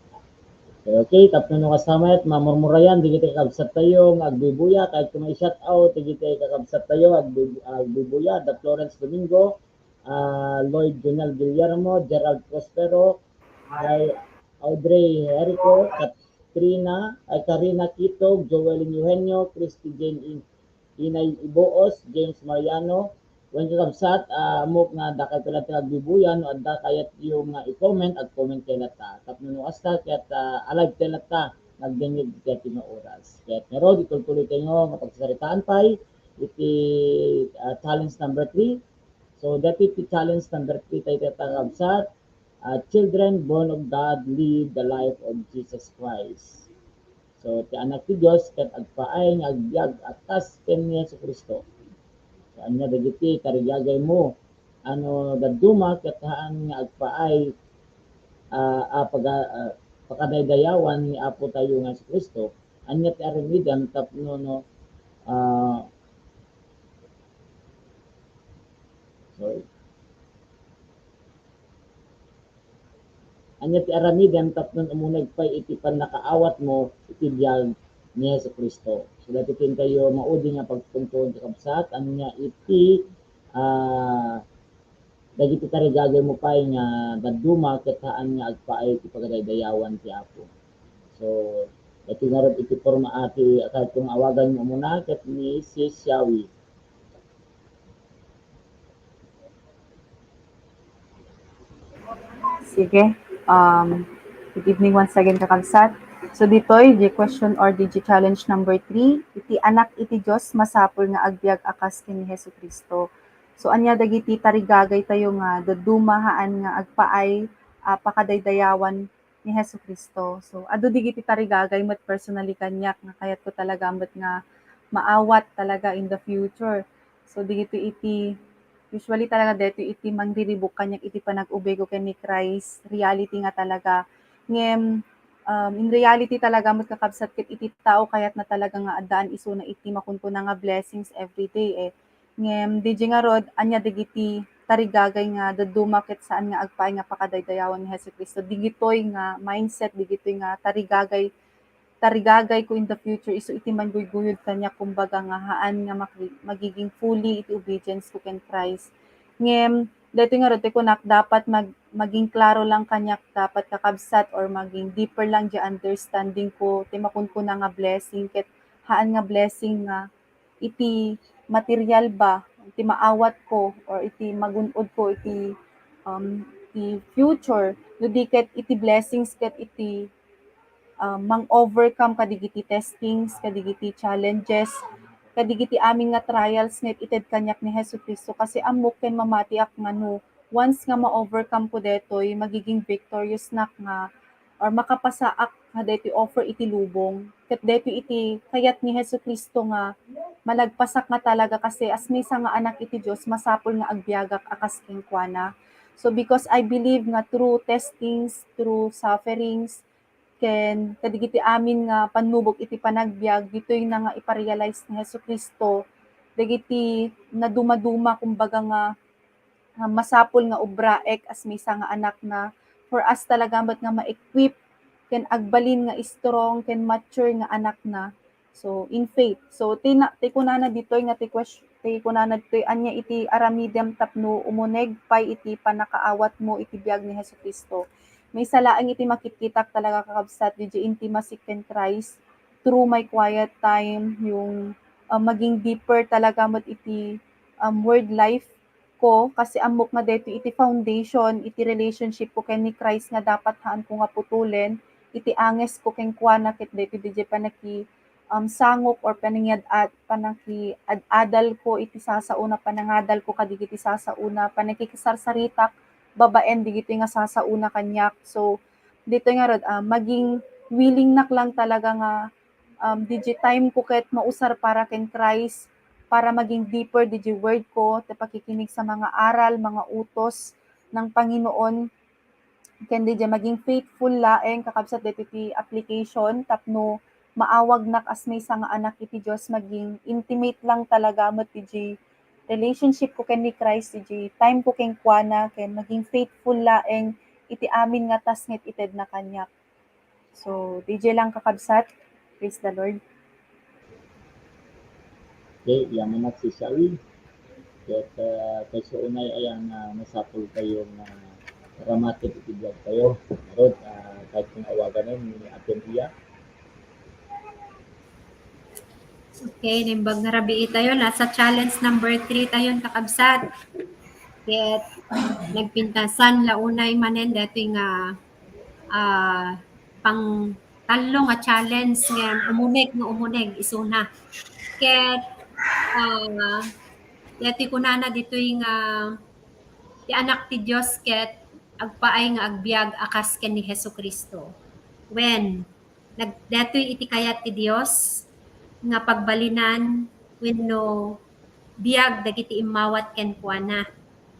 Okay, okay, tapno no kasta met, mamurmurayan dagiti kakabsat tayo nga agbuy-buya, kayatko nga i-shout out dagiti kakabsat tayo agbuy-, agbuy-buya, da Florence Domingo, ah, Lloyd Junel Guillermo, Gerald Prospero, Ay-, Audrey Jericho, Katrina, ay, Karina Kitog, Joel Eugenio, Christy Jane In-, Inay Iboos, James Mariano, Wen, kakabsat, ah, ammok nga dakay pay latta nga agbubuya, no adda kayatyo nga i-comment, ag-comment kay latta. Tapno no kasta, ket, ah, alive kay latta, nga agdengngeg iti kayatyo nga oras. Ket ngarud, itultuloy tayo nga pagsasaritaan pay iti, ah, challenge number three. So, daytoy iti challenge number three tayo, kakabsat, ah, children born of God live the life of Jesus Christ. So, ti anak ti Dios ket agpaay nga agbiag a kas ken ni Jesu-Cristo. So, ania dagiti tarigagaymo a no dadduma ket haan nga agpaay, ah, a paga-, ah, pakadaydayawan ni Apo tayo nga Jesu-Cristo? Ania ti aramidem tapno no, ah, sorry. Ania ti aramidem tapno umuneg pay iti pannakaawatmo iti biag ni Jesu-Cristo? So, daytoy ti intayo maudi nga pagtungtong, kakabsat, ania iti, ah, dagiti tarigagaymo pay nga dadduma ket haan nga agpaay iti pagadaydayawan ti Apo. So, daytoy ngarud iti porma a ti kayatko nga awagan nga umuna ket ni Sis Shawi. Sige. Um, good evening once again, kakabsat. So, ditoy, di question or di challenge number three, iti anak iti Dios masapul nga agbiag a kas ken ni Jesu-Cristo. So, ania dagiti tarigagay tayo nga dadduma haan nga agpaay a pakadaydayawan ni Jesu-Cristo? So, adu digiti tarigagay met personally kaniak nga kayatko talaga met nga maawat talaga in the future. So, digito iti, usually talaga dito iti mangriribuk kaniak iti panag-ubay ko ken ni Christ. Reality nga talaga. Ngem, um, in reality talaga, met kakabsat, ket iti tao kayatna talaga nga addaan isuna iti makunkuna nga blessings every day, eh. Ngem, diay ngarud, ania dagiti tarigagay nga dadduma ket saan nga agpaay nga pakadaydayawan ni Jesu-Cristo? Digitoy nga mindset, digitoy nga tarigagay, tarigagay ko in the future isu iti mangguygoyod kaniak, kumbaga nga haan nga maki-, magiging fully iti obedience ko ken Christ. Ngem, daytoy ngarud ti kunak, dapat mag-, maging klaro lang kaniak, dapat, kakabsat, or maging deeper lang di understanding ko ti makunkuna nga blessing ket haan nga blessing nga iti material ba, iti maawat ko or iti magun-od ko iti, um, iti future, no di ket iti blessings ket iti, um, mang-overcome kadigiti testings, kadigiti challenges, kadigiti amin nga trials nga it-ited kaniak ni Jesu-Cristo, kasi ammok ken mamatiak nga no once nga ma-overcome ko detoy, magiging victorious nak nga or makapasaak kadaytoy offer iti lubong, ket daytoy iti kayat ni Jesu-Cristo nga malagpasak nga talaga, kasi as maysa nga anak iti Dios, masapul nga agbiagak a kas kenkuana. So, because I believe nga through testings, through sufferings, ken kadigiti amin nga pannubok iti panagbiag, ditoy na nga iparealize ni Jesu-Cristo dagiti nadumaduma, kumbaga nga, nga masapul nga obraek as maysa nga anakna, for us talaga met nga ma-equip ken agbalin nga strong ken mature nga anakna. So, in faith. So, ti na-, ti kunana ditoy nga ti ques-, ti kunana ditoy, ania iti aramidem tapno umuneg pay iti pannakaawatmo iti biag ni Jesu-Cristo? Maysa laeng iti makitkitak talaga, kakabsat, diay intimacy ken Christ through my quiet time, yung, ah, maging deeper talaga met iti, um, word life ko, kasi ammok nga daytoy iti foundation iti relationship ko ken ni Christ nga dapat haanko nga putolen iti anges ko kenkuana, ket daytoy diay panaki-, um, sangok or panangiad-ad-, panakiad-adal ko iti sasaona, panangadal ko kadigiti sasaona, panakikisarsaritak babaen digitoy nga sasaona kaniak. So, ditoy ngarud, ah, maging willing nak lang talaga nga, um, diay time ko ket mausar para ken Christ, para maging deeper diay word ko, ti pakikinig sa mga aral, mga utos ng Panginoon, ken diay maging faithful laeng, kakabsat, daytoy ti application tapno maawagnak as maysa nga anak iti Dios, maging intimate lang talaga met diay relationship ko ken ni Christ, diay time ko kenkuana, ken maging faithful laeng iti amin nga task nga it-itedna kaniak. So, diay lang, kakabsat. Praise the Lord. Okay, yaman na, Sis Shawi. Ket, ah, kaysa unay, ayan, ah, masapul tayo nga paramaten iti biag tayo. Ngarud, ah, kayatko nga awaganen ni Ate Maria. Okay, naimbag nga rabii tayo. Nasa challenge number three tayo, kakabsat. Ket nagpintasan la unay manen daytoy nga, ah, pang tallo nga challenge nga umuneg, nga umuneg isuna. Ket, ah, daytoy kunana ditoy nga ti Anak ti Dios ket agpaay nga agbiag a kas ken ni Jesu-Cristo. Wen, nag-, daytoy iti kayat ti Dios nga pagbalinan wenno biag dagiti immawat kenkuana.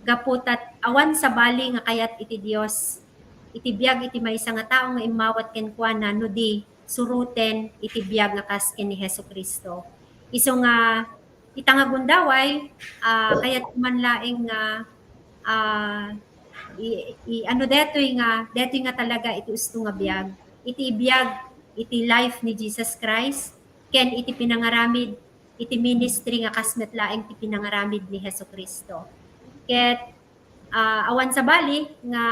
Gapu ta awan sabali nga kayat iti Dios iti biag iti maysa nga tao nga immawat kenkuana no di suroten iti biag nga kas ken ni Jesu-Cristo. Isu nga ita nga gundaway, ah, kayat man laeng nga, ah, i-, i-, ano daytoy nga, daytoy nga talaga iti usto nga biag. Iti biag, iti life ni Jesus Christ, ken iti pinangaramid, iti ministry nga kas met laeng ti pinangaramid ni Jesu-Cristo. Ket, ah, awan sabali nga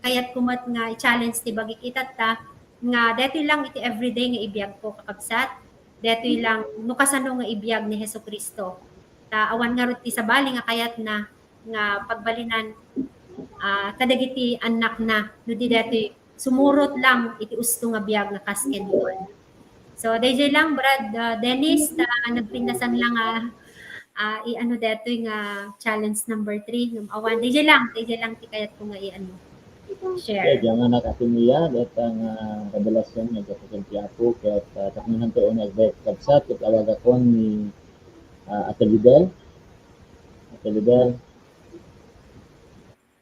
kayatko met nga i-challenge ti bagik itatta nga daytoy lang iti everyday nga ibiagko, kakabsat. Daytoy lang no kasano nga ibiag ni Jesu-Cristo. Ta awan ngarud ti sabali nga kayatna nga pagbalinan, ah, kadagiti annakna no di daytoy sumurot lang iti usto nga biag nga kas kenkuana. So, dayjay lang, Brad, ah, Dennis, ta nagpintasan lang, ah, ah, i-ano daytoy nga challenge number three, ngem awan. Dayjay lang, dayjay lang ti kayatko nga i-ano. Share. Okay, diay nga anak, Ate Mia, dayta nga, ah, revelasyon nga gapu ken ti Apo, ket, ah, tapno hanto unay agbayag, kabsat, ket awagakon ni, ah, Ate Lidel. Ate Lidel.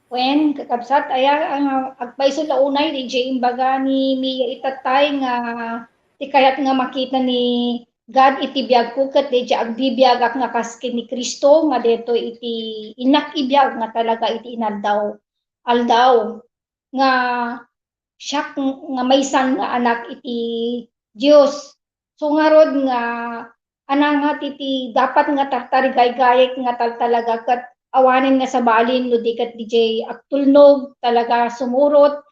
Wen, kakabsat, aya, ah, agpayso la unay, dayjay imbaga ni Mia itattay nga ti kayat nga makita ni God iti biagko ket dayjay agbibiagak nga kas ken ni Cristo nga daytoy iti innak ibiag nga talaga iti inaldaw, aldaw nga siak nga maysan nga anak iti Dios. So ngarud nga anang nga ti, ti dapat nga tartarigaygayek nga tal-, talaga ket awanen nga sabalin no di ket dayjay agtulnog talaga sumurot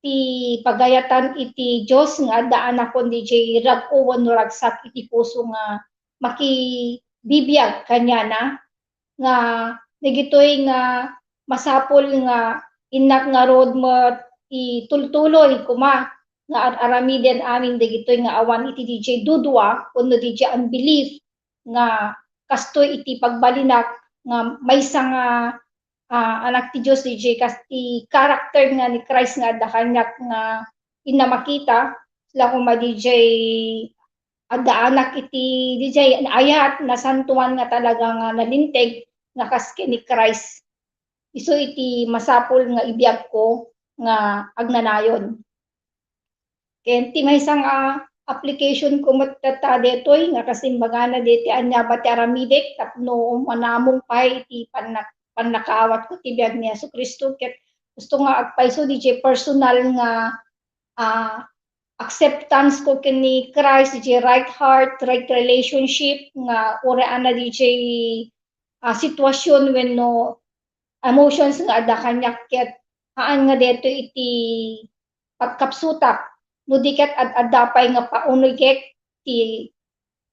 ti pagayatan iti Dios nga adda anakon dayjay rag-o wenno ragsak iti puso nga makibibiag kaniana, nga dagitoy nga masapul nga innak ngarud met ti tultuloy koma nga ar-aramiden amin dagitoy nga awan iti dayjay dudua wenno dayjay unbelief nga kastoy iti pagbalinak nga maysa nga, ah, anak ti Dios, dayjay kas ti character nga ni Christ nga adda kaniak nga inna makita, la koma dayjay adda anak iti, dayjay ayat, nasantoan nga talaga nga nalinteg nga kas ken ni Christ. Isu iti masapul nga ibiagko nga agnanayon. Ken ti maysa nga application ko met tatta daytoy nga kas imbagana daytoy ania ba ti aramidek tapno manamong pay iti pannak-, pannakaawatko ti biag ni Jesu-Cristo, ket gusto nga agpayso dayjay personal nga, ah, acceptance ko ken ni Christ, dayjay right heart, right relationship nga uray a dayjay, ah, sitwasyon wenno emotions nga adda kaniak ket haan nga daytoy iti pagkapsutak, no di ket ad-adda pay nga paunegek ti,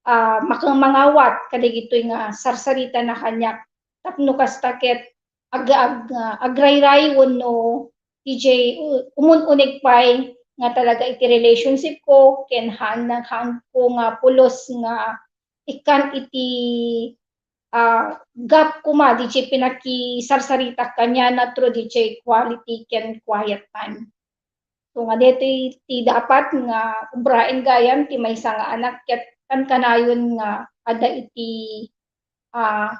ah, maka-, mangawat kadagitoy nga sarsaritana kaniak. Tapno kasta ket ag-, ag-, agrayray wenno dayjay u-, umun-uneg pay nga talaga iti relationship ko ken haan, haan ko nga pulos nga ikkan iti, ah, gap koma dayjay pinakisarsaritak kaniana through dayjay quality ken quiet time. So, nga daytoy ti dapat nga ubraen gayam ti maysa nga anak ket kankanayon nga adda iti, ah,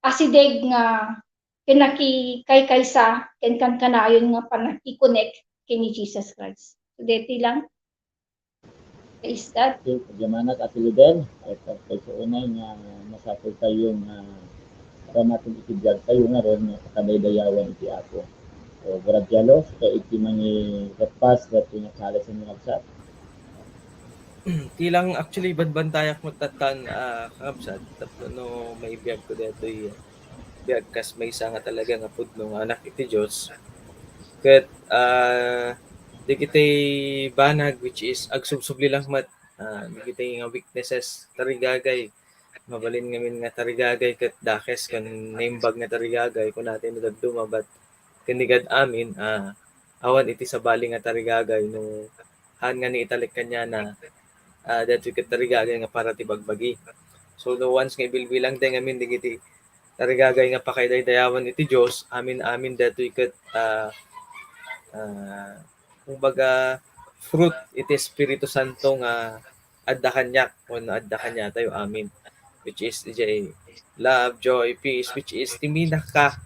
asideg nga pinakikaykaysa ken kankanayon nga pannakikonek ken ni Jesus Christ. So, daytoy lang. Praise God. Okay, pagyamanak, Ate Lidel. Ay, pagpayso unay nga masapul tayo nga aramaten iti biag tayo ngarud nga pakadaydayawan iti Apo. So, Brad Jalo, sika iti mangi-repass daytoy nga challenge nga nagsa. Ti lang, actually, banbantayak met tattan, ah, kakabsat, tapno no maibiag ko daytoy biag kas maysa nga talaga nga pudno nga anak iti Dios. Ket, ah, dagiti banag which is agsubsubli lang met ah, dagiti nga weaknesses, tarigagay. Mabalin ngamin nga tarigagay ket dakes ken naimbag nga tarigagay, kunana ti dadduma, but ken ni God amin, ah, awan iti sabali nga tarigagay no haan nga ni italek kaniana, ah, daytoy ket tarigagay nga para ti bagbagi. So, no once nga ibilbilang tayo ngamin dagiti tarigagay nga pakaidaydayawan iti Dios, amin-amin daytoy ket, ah, ah, kumbaga, fruit iti Espiritu Santo nga adda kaniak wenno adda kaniatayo amin, which is diay love, joy, peace, which is ti pinaka,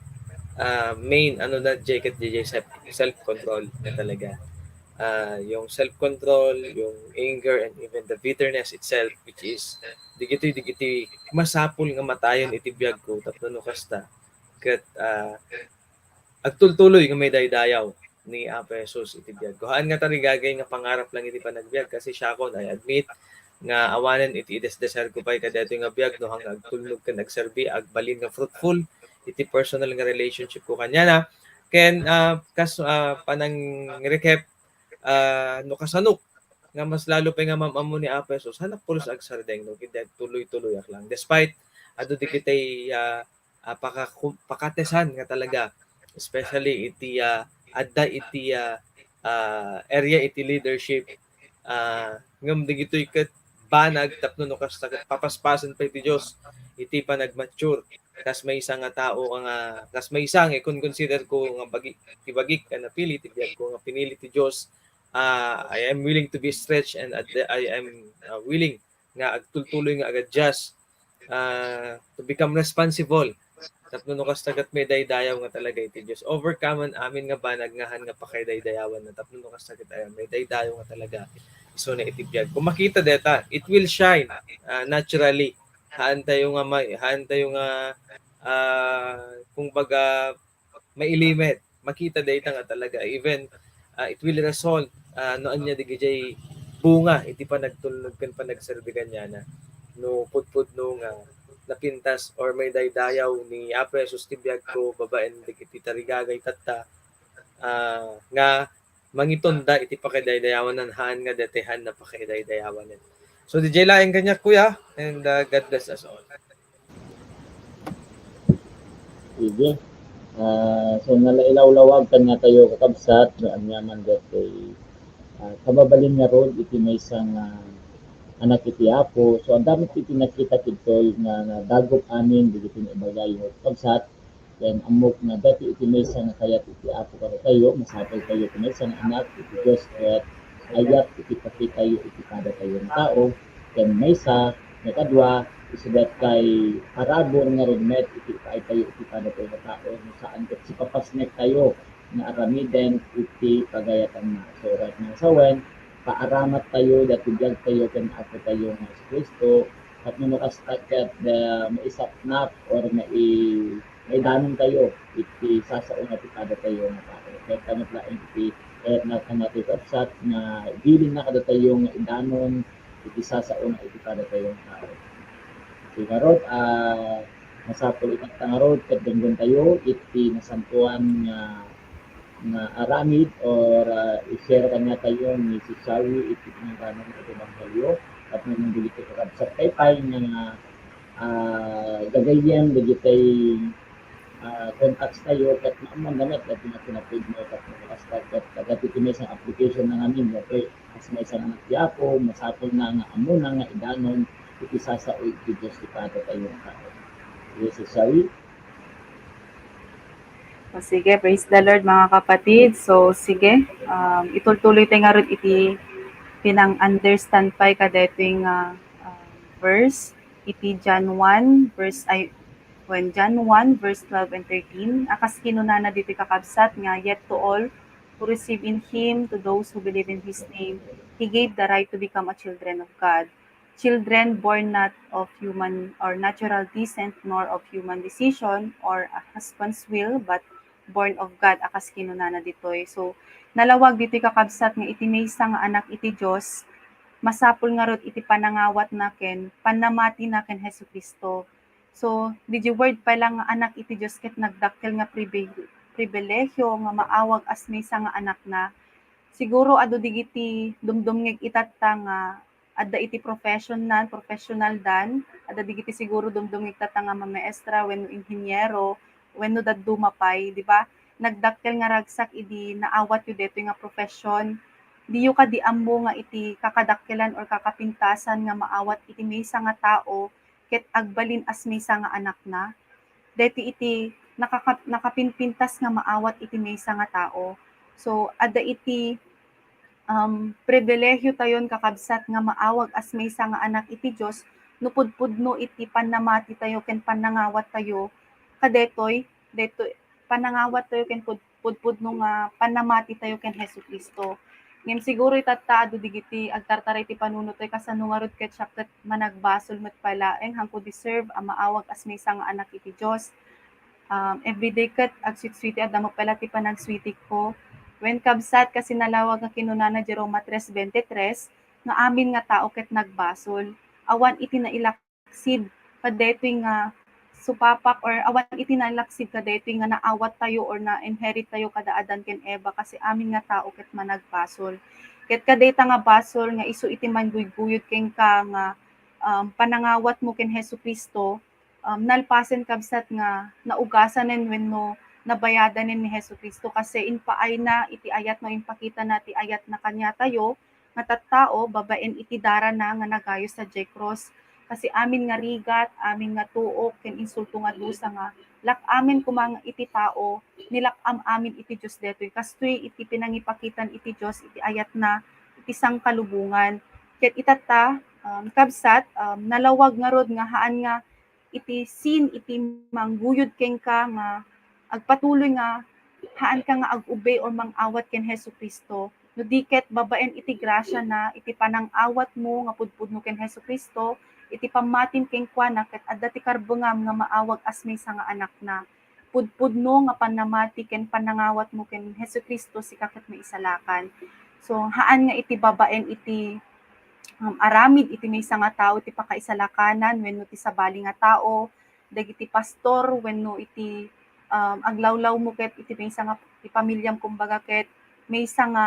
ah, main ano na diay ket diay self, self-control na talaga. Ah, yung self-control, yung anger, and even the bitterness itself, which is digitoy, digitoy masapul nga matayon iti biag ko tapno no kasta ket, ah, agtultuloy nga maidaydayaw ni Apo Jesus iti biag ko. Haan nga tarigagay nga pangarap lang iti panagbiag, kasi siakon, I admit nga awanen iti idesdeser ko pay kadaytoy nga biag no haan nga agtulnog ken agserbi, agbalin nga fruitful iti personal nga relationship ko kaniana. Ken, ah, kas-, ah, panang-recap, ah, no kasanok nga mas lalo pay nga maam-ammo ni Apo Jesus, hanak pulos agsardeng no ket agtuloy-tuloyak lang. Despite adu dagiti, ah, ah, pakaku-, pakatesan nga talaga, especially iti, ah, adda iti, ah, ah, area iti leadership, ah, ngem dagitoy ket banag tapno no kasta ket papaspasen pay ti Dios iti panagmature. Kas maysa nga tao nga, kas maysa nga ikon-consider ko nga bagi-, ti bagik nga napili, ti biag ko nga pinili ti Dios, ah, I am willing to be stretched and ad-, I am, ah, willing nga agtultuloy nga ag-adjust, ah, to become responsible. Tapno no kasta ket maidaydayaw nga talaga iti Dios. Overcome-an amin nga banag nga haan nga pakaidaydayawanna. Tapno no kasta ket, ay, maidaydayaw nga talaga isuna iti biag ko. Makita deta, it will shine, ah, naturally. Haan tayo nga may, haan tayo nga, ah, kumbaga, mailimit. Makita dayta nga talaga. Even, ah, it will result, ah, no ania dagiti bunga iti panagtulnog ken panagserbi kaniana. No pudpudno nga napintas or maidaydayaw ni Apo Jesus ti biag ko babaen dagiti tarigagay tatta, ah, nga mangitunda iti pakaidaydayawanan, haan nga daytoy haan nga pakaidaydayawanan. So, diay laeng kaniak, kuya, and, ah, God bless us all. Sige. Ah, so, nalailawlawag kaniatayo, kakabsat, nga aniaman daytoy, ah, kababalin ngarud iti maysa nga anak iti Apo. So, adda met iti nakita, kidtoy nga nadagop amin dagiti naibagayo, kakabsat. Ken ammok nga daytoy iti maysa nga kayat iti Apo kadatayo, masapul tayo iti maysa nga anak iti Dios ket ayat iti pakitayo iti kadatayo nga tao. Ken maysa nga kadua, isu daytoy parabur ngarud met iti ipaaytayo iti kadatayo nga tao, no saan ket sipapasnek tayo nga aramiden iti pagayatanna. So, right now, sawen, paaramat tayo daytoy biag tayo ken Apo tayo nga Jesu-Cristo, tapno no kasta ket, ah, maisapnap or mai-, maidanon tayo iti sasao nga iti kadatayo nga tao. Ket kano met laeng iti, eh, na, kano ti kabsat nga ibilin na kadatayo nga idanon iti sasao nga iti kadatayo nga tao. Iti ngarud, ah, masapul iti ta ngarud ket denggen tayo iti nasantoan nga nga aramid or, ah, i-share kaniatayo ni Sister Shawi iti pinangranong iti ebanghelio, tapno no dagiti kakabsat pay nga, ah, gagayyem dagiti, ah, contacts tayo ket maammoanda met dagiti nga kinapudno tapno kasta ket dagiti maysa nga application na ngamin, daytoy kas maysa nga anak ti Apo, masapulna nga ammona nga idanon iti sasao iti Dios ti Padatayo nga tao. Yes, Sister Shawi. O sige, praise the Lord, mga kapatid. So, sige, um, itultuloy tayo ngarud iti pinang-understand pay kadaytoy nga, um, verse, iti John one, verse, ay, when John one, verse twelve and thirteen, a kas kinunana ditoy kakabsat nga, "Yet to all who receive in him, to those who believe in his name, he gave the right to become a children of God." Children born not of human or natural descent, nor of human decision or a husband's will, but born of God, a kas kinunana ditoy. So, nalawag ditoy kakabsat nga iti maysa nga anak iti Dios, masapul ngarud iti panangawatna ken pannamatina ken Jesu-Cristo. So, diay word pay lang nga anak iti Dios ket nagdakkel nga pribi-, pribilehiyo nga maawag as maysa nga anakna. Siguro adu dagiti dumdumngeg itatta nga adda iti profession nan, professional dan, adda digiti siguro dumdumngegta ta nga mamaestra wenno inhiniero wenno dadduma pay, di ba? Nagdakkel nga ragsak idi naawatyo detoy nga profession. Diyo kadi ammo nga iti kakadakkelan or kakapintasan nga maawat iti maysa nga tao ket agbalin as maysa nga anakna? Daytoy iti nakaka-, nakapinpintas nga maawat iti maysa nga tao. So, adda iti, um, pribilehiyo tayon, kakabsat, nga maawag as maysa nga anak iti Dios no pudpudno iti pannamati tayo ken pannangawat tayo kadetoy, detoy, pannangawat tayo ken pud-, pudpudno nga pannamati tayo ken Jesu-Cristo. Ngem siguro itatta adu digiti agtartara iti panunot tayo, kasano ngarud ket siak ket managbasol met pay laeng, haanko deserve a maawag as maysa nga anak iti Dios. Um, everyday ket agsuitsui ti adda met pay la ti panagsui ti ko. Wen, kabsat, kasi nalawag nga kinunana di Roma tres veintitrés nga amin nga tao ket nagbasol. Awan iti nailak- sid kadaytoy nga supapak, or awan iti nalaksid kadaytoy nga naawat tayo or na-inherit tayo kada Adan ken Eva, kasi amin nga tao ket managbasol. Ket kadayta nga basol nga isu iti mangguyguyod kenka nga, um, panangawat mo ken Jesu-Cristo, um, nalpasen, kabsat, nga naugasanen wenno nabayadanen ni Jesu-Cristo, kasi impaayna iti ayatna, impakitana ti ayatna kaniatayo, nga tattao babaen iti darana nga nagayo sadiay krus. Kasi amin nga rigat, amin nga tuok, ken insulto nga dusa nga lak-amen koma nga iti tao, nilak-am amin iti Dios daytoy. Kastoy iti pinangipakitan iti Dios iti ayatna iti sangkalubongan. Ket itatta, um, kabsat, um, nalawag ngarud nga haan nga iti sin iti mangguyod kenka nga agpatuloy nga haanka nga ag-obey or mang-awat ken Jesu-Cristo, no di ket babaen iti grasiana, iti panang-awatmo nga pudpudno ken Jesu-Cristo, iti pammatim kenkuana, ket adda ti karbengam nga maawag as maysa nga anakna. Pudpudno nga pannamati ken pannangawatmo ken Jesu-Cristo, sika ket maisalakan. So, haan nga iti babaen iti, um, aramid iti maysa nga tao ti pakaisalakanan wenno ti sabali nga tao, dagiti pastor wenno iti, um, aglawlawmo ket iti maysa nga, ti pamiliam, kumbaga, ket maysa nga,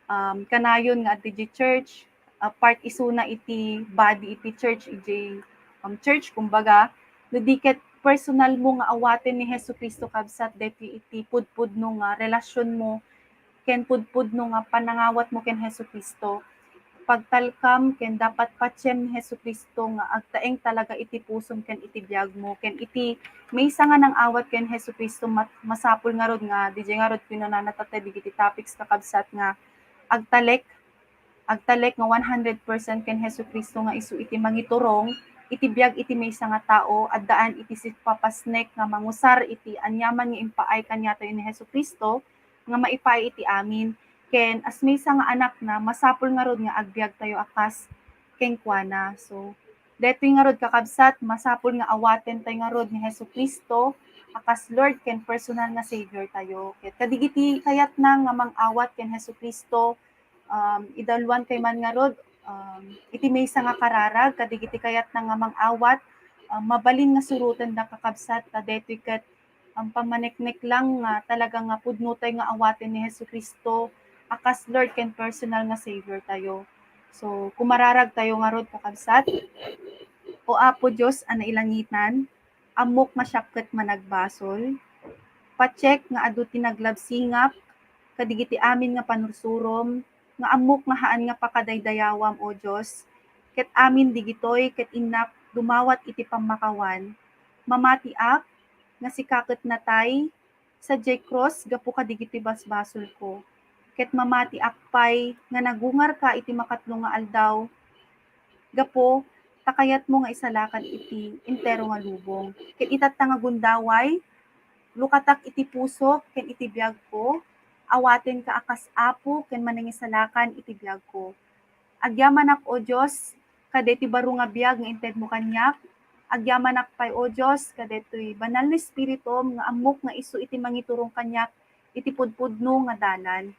um, kanayon nga adda idiay church, ah, part isuna iti body iti church, idiay, um, church, kumbaga, no di ket personalmo nga awaten ni Jesu-Cristo, kabsat, daytoy iti pudpudno nga relasionmo ken pudpudno nga panangawatmo ken Jesu-Cristo. Pagtalkam ken dapat patiem ni Jesu-Cristo nga agtaeng talaga iti pusom ken iti biagmo, ken iti maysa nga nang-awat ken Jesu-Cristo, mat-, masapul ngarud nga, diay ngarud kinunana tatta dagiti topics, kakabsat, nga agtalek, agtalek nga one hundred percent ken Jesu-Cristo nga isu iti mangiturong iti biag iti maysa nga tao, addaan iti sipapasnek nga mangusar iti aniaman nga impaay kaniatayo ni Jesu-Cristo, nga maipaay iti amin, ken as maysa nga anakna, masapul ngarud nga agbiag tayo a kas kenkuana. So, daytoy ngarud, kakabsat, masapul nga awaten tayo ngarud ni Jesu-Cristo a kas Lord ken personal nga Savior tayo. Ket kadigiti kayatna nga mang-awat ken Jesu-Cristo, um, idalwan kay man ngarud, um, iti maysa nga kararag, kadigiti kayatna nga mang-awat, um, mabalin nga surotenda, kakabsat, ta daytoy ket um, pammaneknek lang nga talaga nga pudno tay nga awaten ni Jesu-Cristo a kas Lord ken personal nga Savior tayo. So, kumararag tayo ngarud, kakabsat. O Apo Dios a nailangitan, ammok nga siak ket managbasol. Patiek nga adu ti naglabsingak kadigiti amin nga panursurom, nga ammok nga haan nga pakadaydayawam, O Dios. Ket amin digitoy ket innak dumawat iti pammakawan. Mamatiak nga sika ket natay sadiay krus gapu kadigiti basbasolko. Ket mamatiak pay nga nagungarka iti makatlo nga aldaw gapu ta kayatmo nga isalakan iti entero nga lubong. Ket itatta nga gundaway, lukatak iti pusok ken iti biagko, awatenka a kas Apo ken Manangisalakan iti biagko. Agyamanak, O Dios, kadaytoy baro nga biag nga intedmo kaniak. Agyamanak pay, O Dios, kadaytoy banal nga Espiritum nga ammok nga isu iti mangiturong kaniak iti pudpudno nga dalan.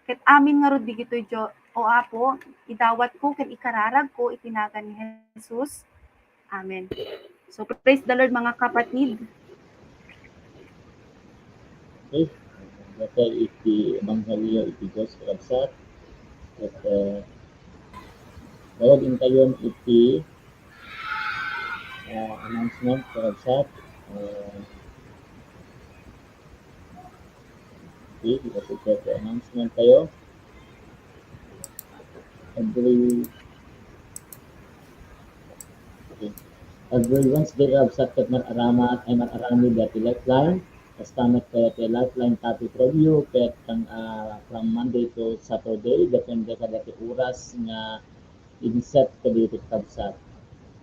Ket amin ngarud digitoy, Dio-, O Apo, idawatko ken ikararagko iti nagan ni Jesus. Amen. So, praise the Lord, mga kapatid. Okay. Natay iti ebanghelio iti Dios, kakabsat. Ket, eh, Gawad intayon iti, ah, announcement, kakabsat. Ah, okay, because iti announcement tayo. Every, okay. Every Wednesday, kakabsat, ket mar-arama-, ay mar-aramid dati Lifeline. Kasta met kayat ti Lifeline topic review, ket kan, ah, from Monday to Saturday, depende kadati oras nga inset kadagiti kakabsat.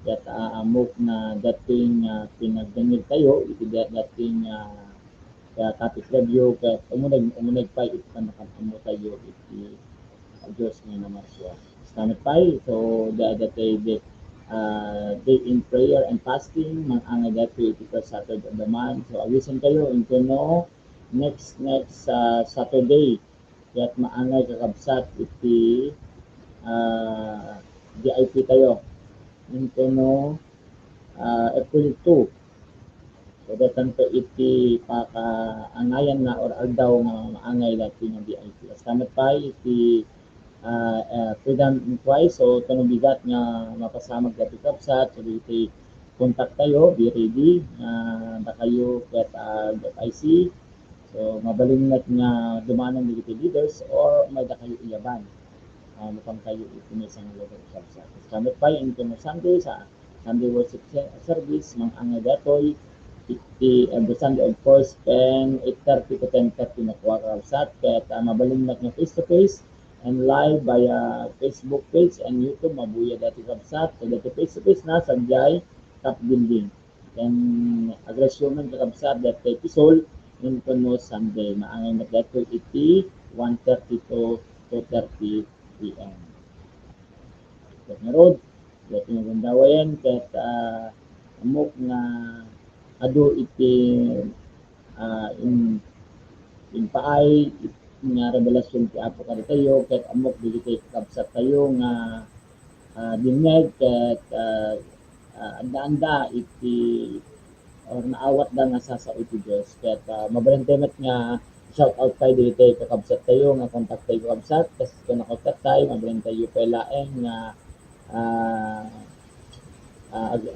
Ket, ah, ammok nga dating, ah, pinagdengngeg tayo iti da-, dating, ah, ah, topic review, ket umuneg, umuneg pay iti pannakaammo tayo iti, ah, Dios nga namarsua. Salamat pay. So, da-, dati, the, ah, day in prayer and fasting, mang-angay dati iti first Saturday of the month. So, awisan kayo into no next, next, ah, Saturday. Ket maangay kakabsat iti, ah, V I P tayo. Into no, ah, April two. So, datanta iti pakaangayanna or aldaw nga maangay dati nga V I P. Kasta met pay iti, ah, ah, Freedom in Christ. So, ket no bigat nga mapasamak dati kakabsat, so, dagiti contact tayo, be ready, ah, dakayo ket, ah, F I C. So, mabalin met nga dumanon dagiti leaders or mayda kayo iyaban. Ah, mapang kayo iti maysa nga lugar, kakabsat. Kasta met pay into no Sunday, sa Sunday worship se-, service, mang-angay datoy iti every Sunday, of course, ken eight thirty to ten thirty makuha, kakabsat. Ket, ah, mabalin met nga face to face and live via Facebook page and YouTube, mabuya dati, kakabsat. So, dati face to face na, sadiay top building. Ken agresyonnan, kakabsat, dati Quezon, into no Sunday. Maangay met datoy iti one thirty to two thirty P M. Ket ngarud, dati nga gundaway, ket, ah, ammok nga adu iti, ah, in-, impaay nga revelasyon ti Apo kadatayo, ket ammok dagiti kakabsat tayo nga, ah, bimmeg, ket, ah, ah, adda-anda iti or naawatda nga sasao iti Dios. Ket, ah, mabalin tayo met nga shout out tayo dagiti kakabsat tayo nga kontak tayo, kakabsat, kas-, ken nakontak tayo, mabalin tayo pay laeng nga, ah, ah, ag-,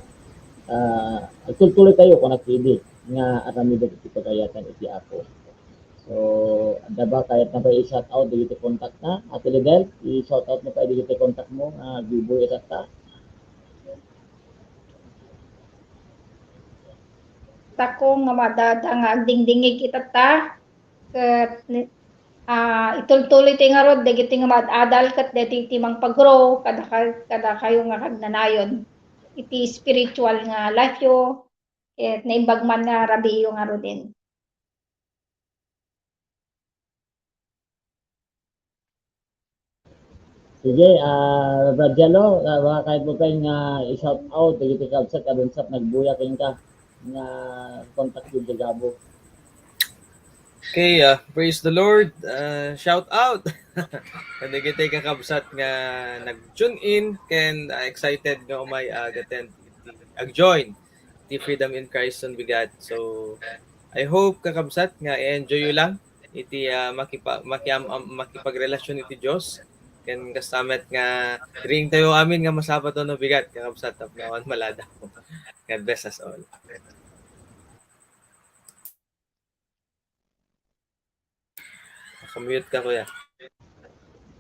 ah, agtultuloy tayo, kunak idi, nga aramiden iti pagayatan iti Apo. So, adda ba kayatna pay i-shout out dagiti kontak na? Ate Lidel, i-shout out mo pay dagiti kontak mo nga agbubuy itatta? Tako nga madada nga agdingdingig itatta, ket, ah, itultuloy ti ngarud dagiti nga maad-adal ket dagiti mangpag-grow kada ka-, kada kayo nga kagnanayon iti spiritual nga life yo, ket naimbag man nga rabiiyo ngaruden. Sige, ah, Brad Jello, ah, baka kayat mo pay nga i-shout out dagiti kabsat a nagsat nagbuya kenka nga kontak yu diay Gabo. Okay, ah, praise the Lord. Ah, shout out kadagiti kakabsat nga nag-tune in ken, ah, excited nga umay, ah, ag-attend, ag-join ti Freedom in Christ on Bigat. So, I hope, kakabsat, nga i-enjoy yu lang iti, ah, makipa-, makiam-, am-, makipagrelasyon iti Dios. Ken kasta met nga, riing tayo amin nga masapul no bigat, kakabsat, tapno awan maladaw. God bless us all. Naka-mute ka, kuya.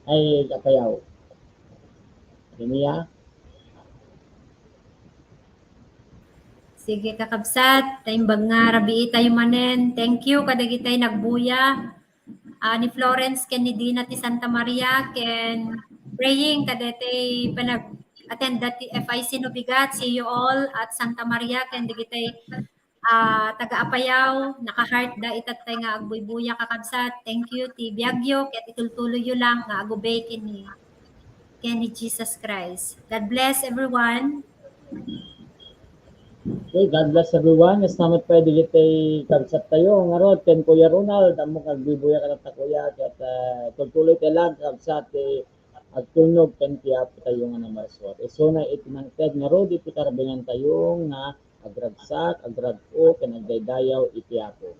Ay, kapayaw. Kaniya? Sige, kakabsat, naimbag nga rabii tayo manen. Thank you kadagiti nagbuya. Ah, ni Florence ken ni Dina ti Santa Maria, ken praying kadagiti panag-attend ti F I C no bigat. See you all at Santa Maria, ken dagiti ah, taga-Apayao, naka-heart da itattay nga agbuybuya, kakabsat. Thank you ti biagyo, ket itultuloyyo lang nga agubay ken ni, ken ni Jesus Christ. God bless everyone. Okay, God bless everyone. Salamat pay dagiti kabsat tayo. Ngarud, ken Kuya Ronald, ammok nga agbuybuya kadakuada, kuya, ket, ah, tultuloy tayo lang, kabsat, ti agtulnog ken ti Apo tayo nga namarsua. Isuna iti nangted ngarud iti karbengan tayo nga agragsak, agrag-o, ken agdaydayaw iti Apo.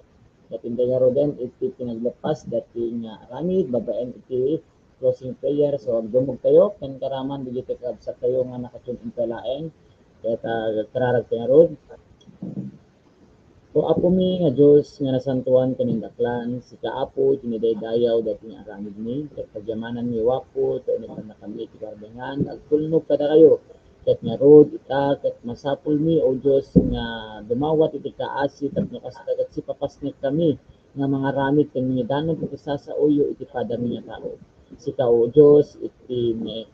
Ket inday ngaruden iti pinaglepas dati nga aramid babaen iti closing prayer. So, agdumogtayo ken karaman dagiti kabsattayo nga naka-tune in pay laeng. Ket, ah, kararagtayo ngarud. O Apomi nga Dios nga nasantoan ken indaklan, sika, Apo, ti nadaydayaw daytoy nga aramidmi, ket pagyamananmi, O Apo, ta initannakami iti karbengan, agtulnog kadakayo. Ket ngarud, ita, ket masapulmi, O Dios, nga dumawat iti kaasi tapno kasta ket sipapasnekkami nga mangaramid ken mangidanon iti sasaoyo iti padami nga tao. Sika, O Dios, iti ne-,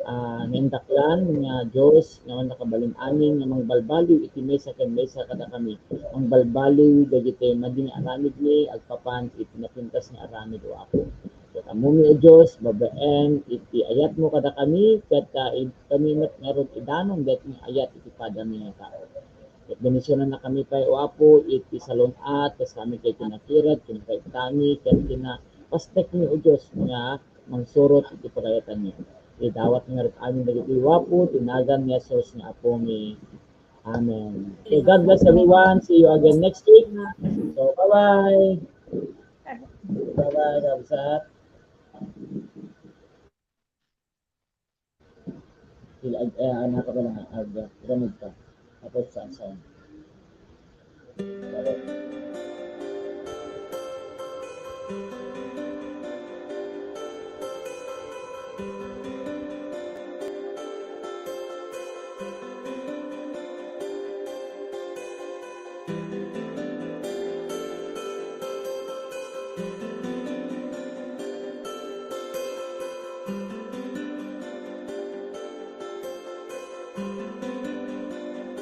ah, naindaklan nga Dios nga mannakabalin amin nga mangbalbaliw iti maysa ken maysa kadakami, mangbalbaliw dagiti madi nga aramidmi agpapan iti napintas nga aramid, O Apo. Ket ammomi, O Dios, babaen iti ayatmo kadakami, ket, ah, id-, kami met ngarud idanon daytoy nga ayat iti padami nga tao. Ket bendisionannakami pay, O Apo, iti salun-at, kas kami kay kinakirek, kinakaittami, ket kinapastekmi, O Dios, nga mangsurot iti pagayatanmi. Idawat ngarud amin dagiti, O Apo, ti nagan ni Jesus nga Apomi. Amen. So God bless everyone. See you again next week. So, bye-bye. Bye-bye, kabsat. Sila, ag-, eh, anak ko na, ag-, gamit ka. Tapos, sa, sa. Bye-bye.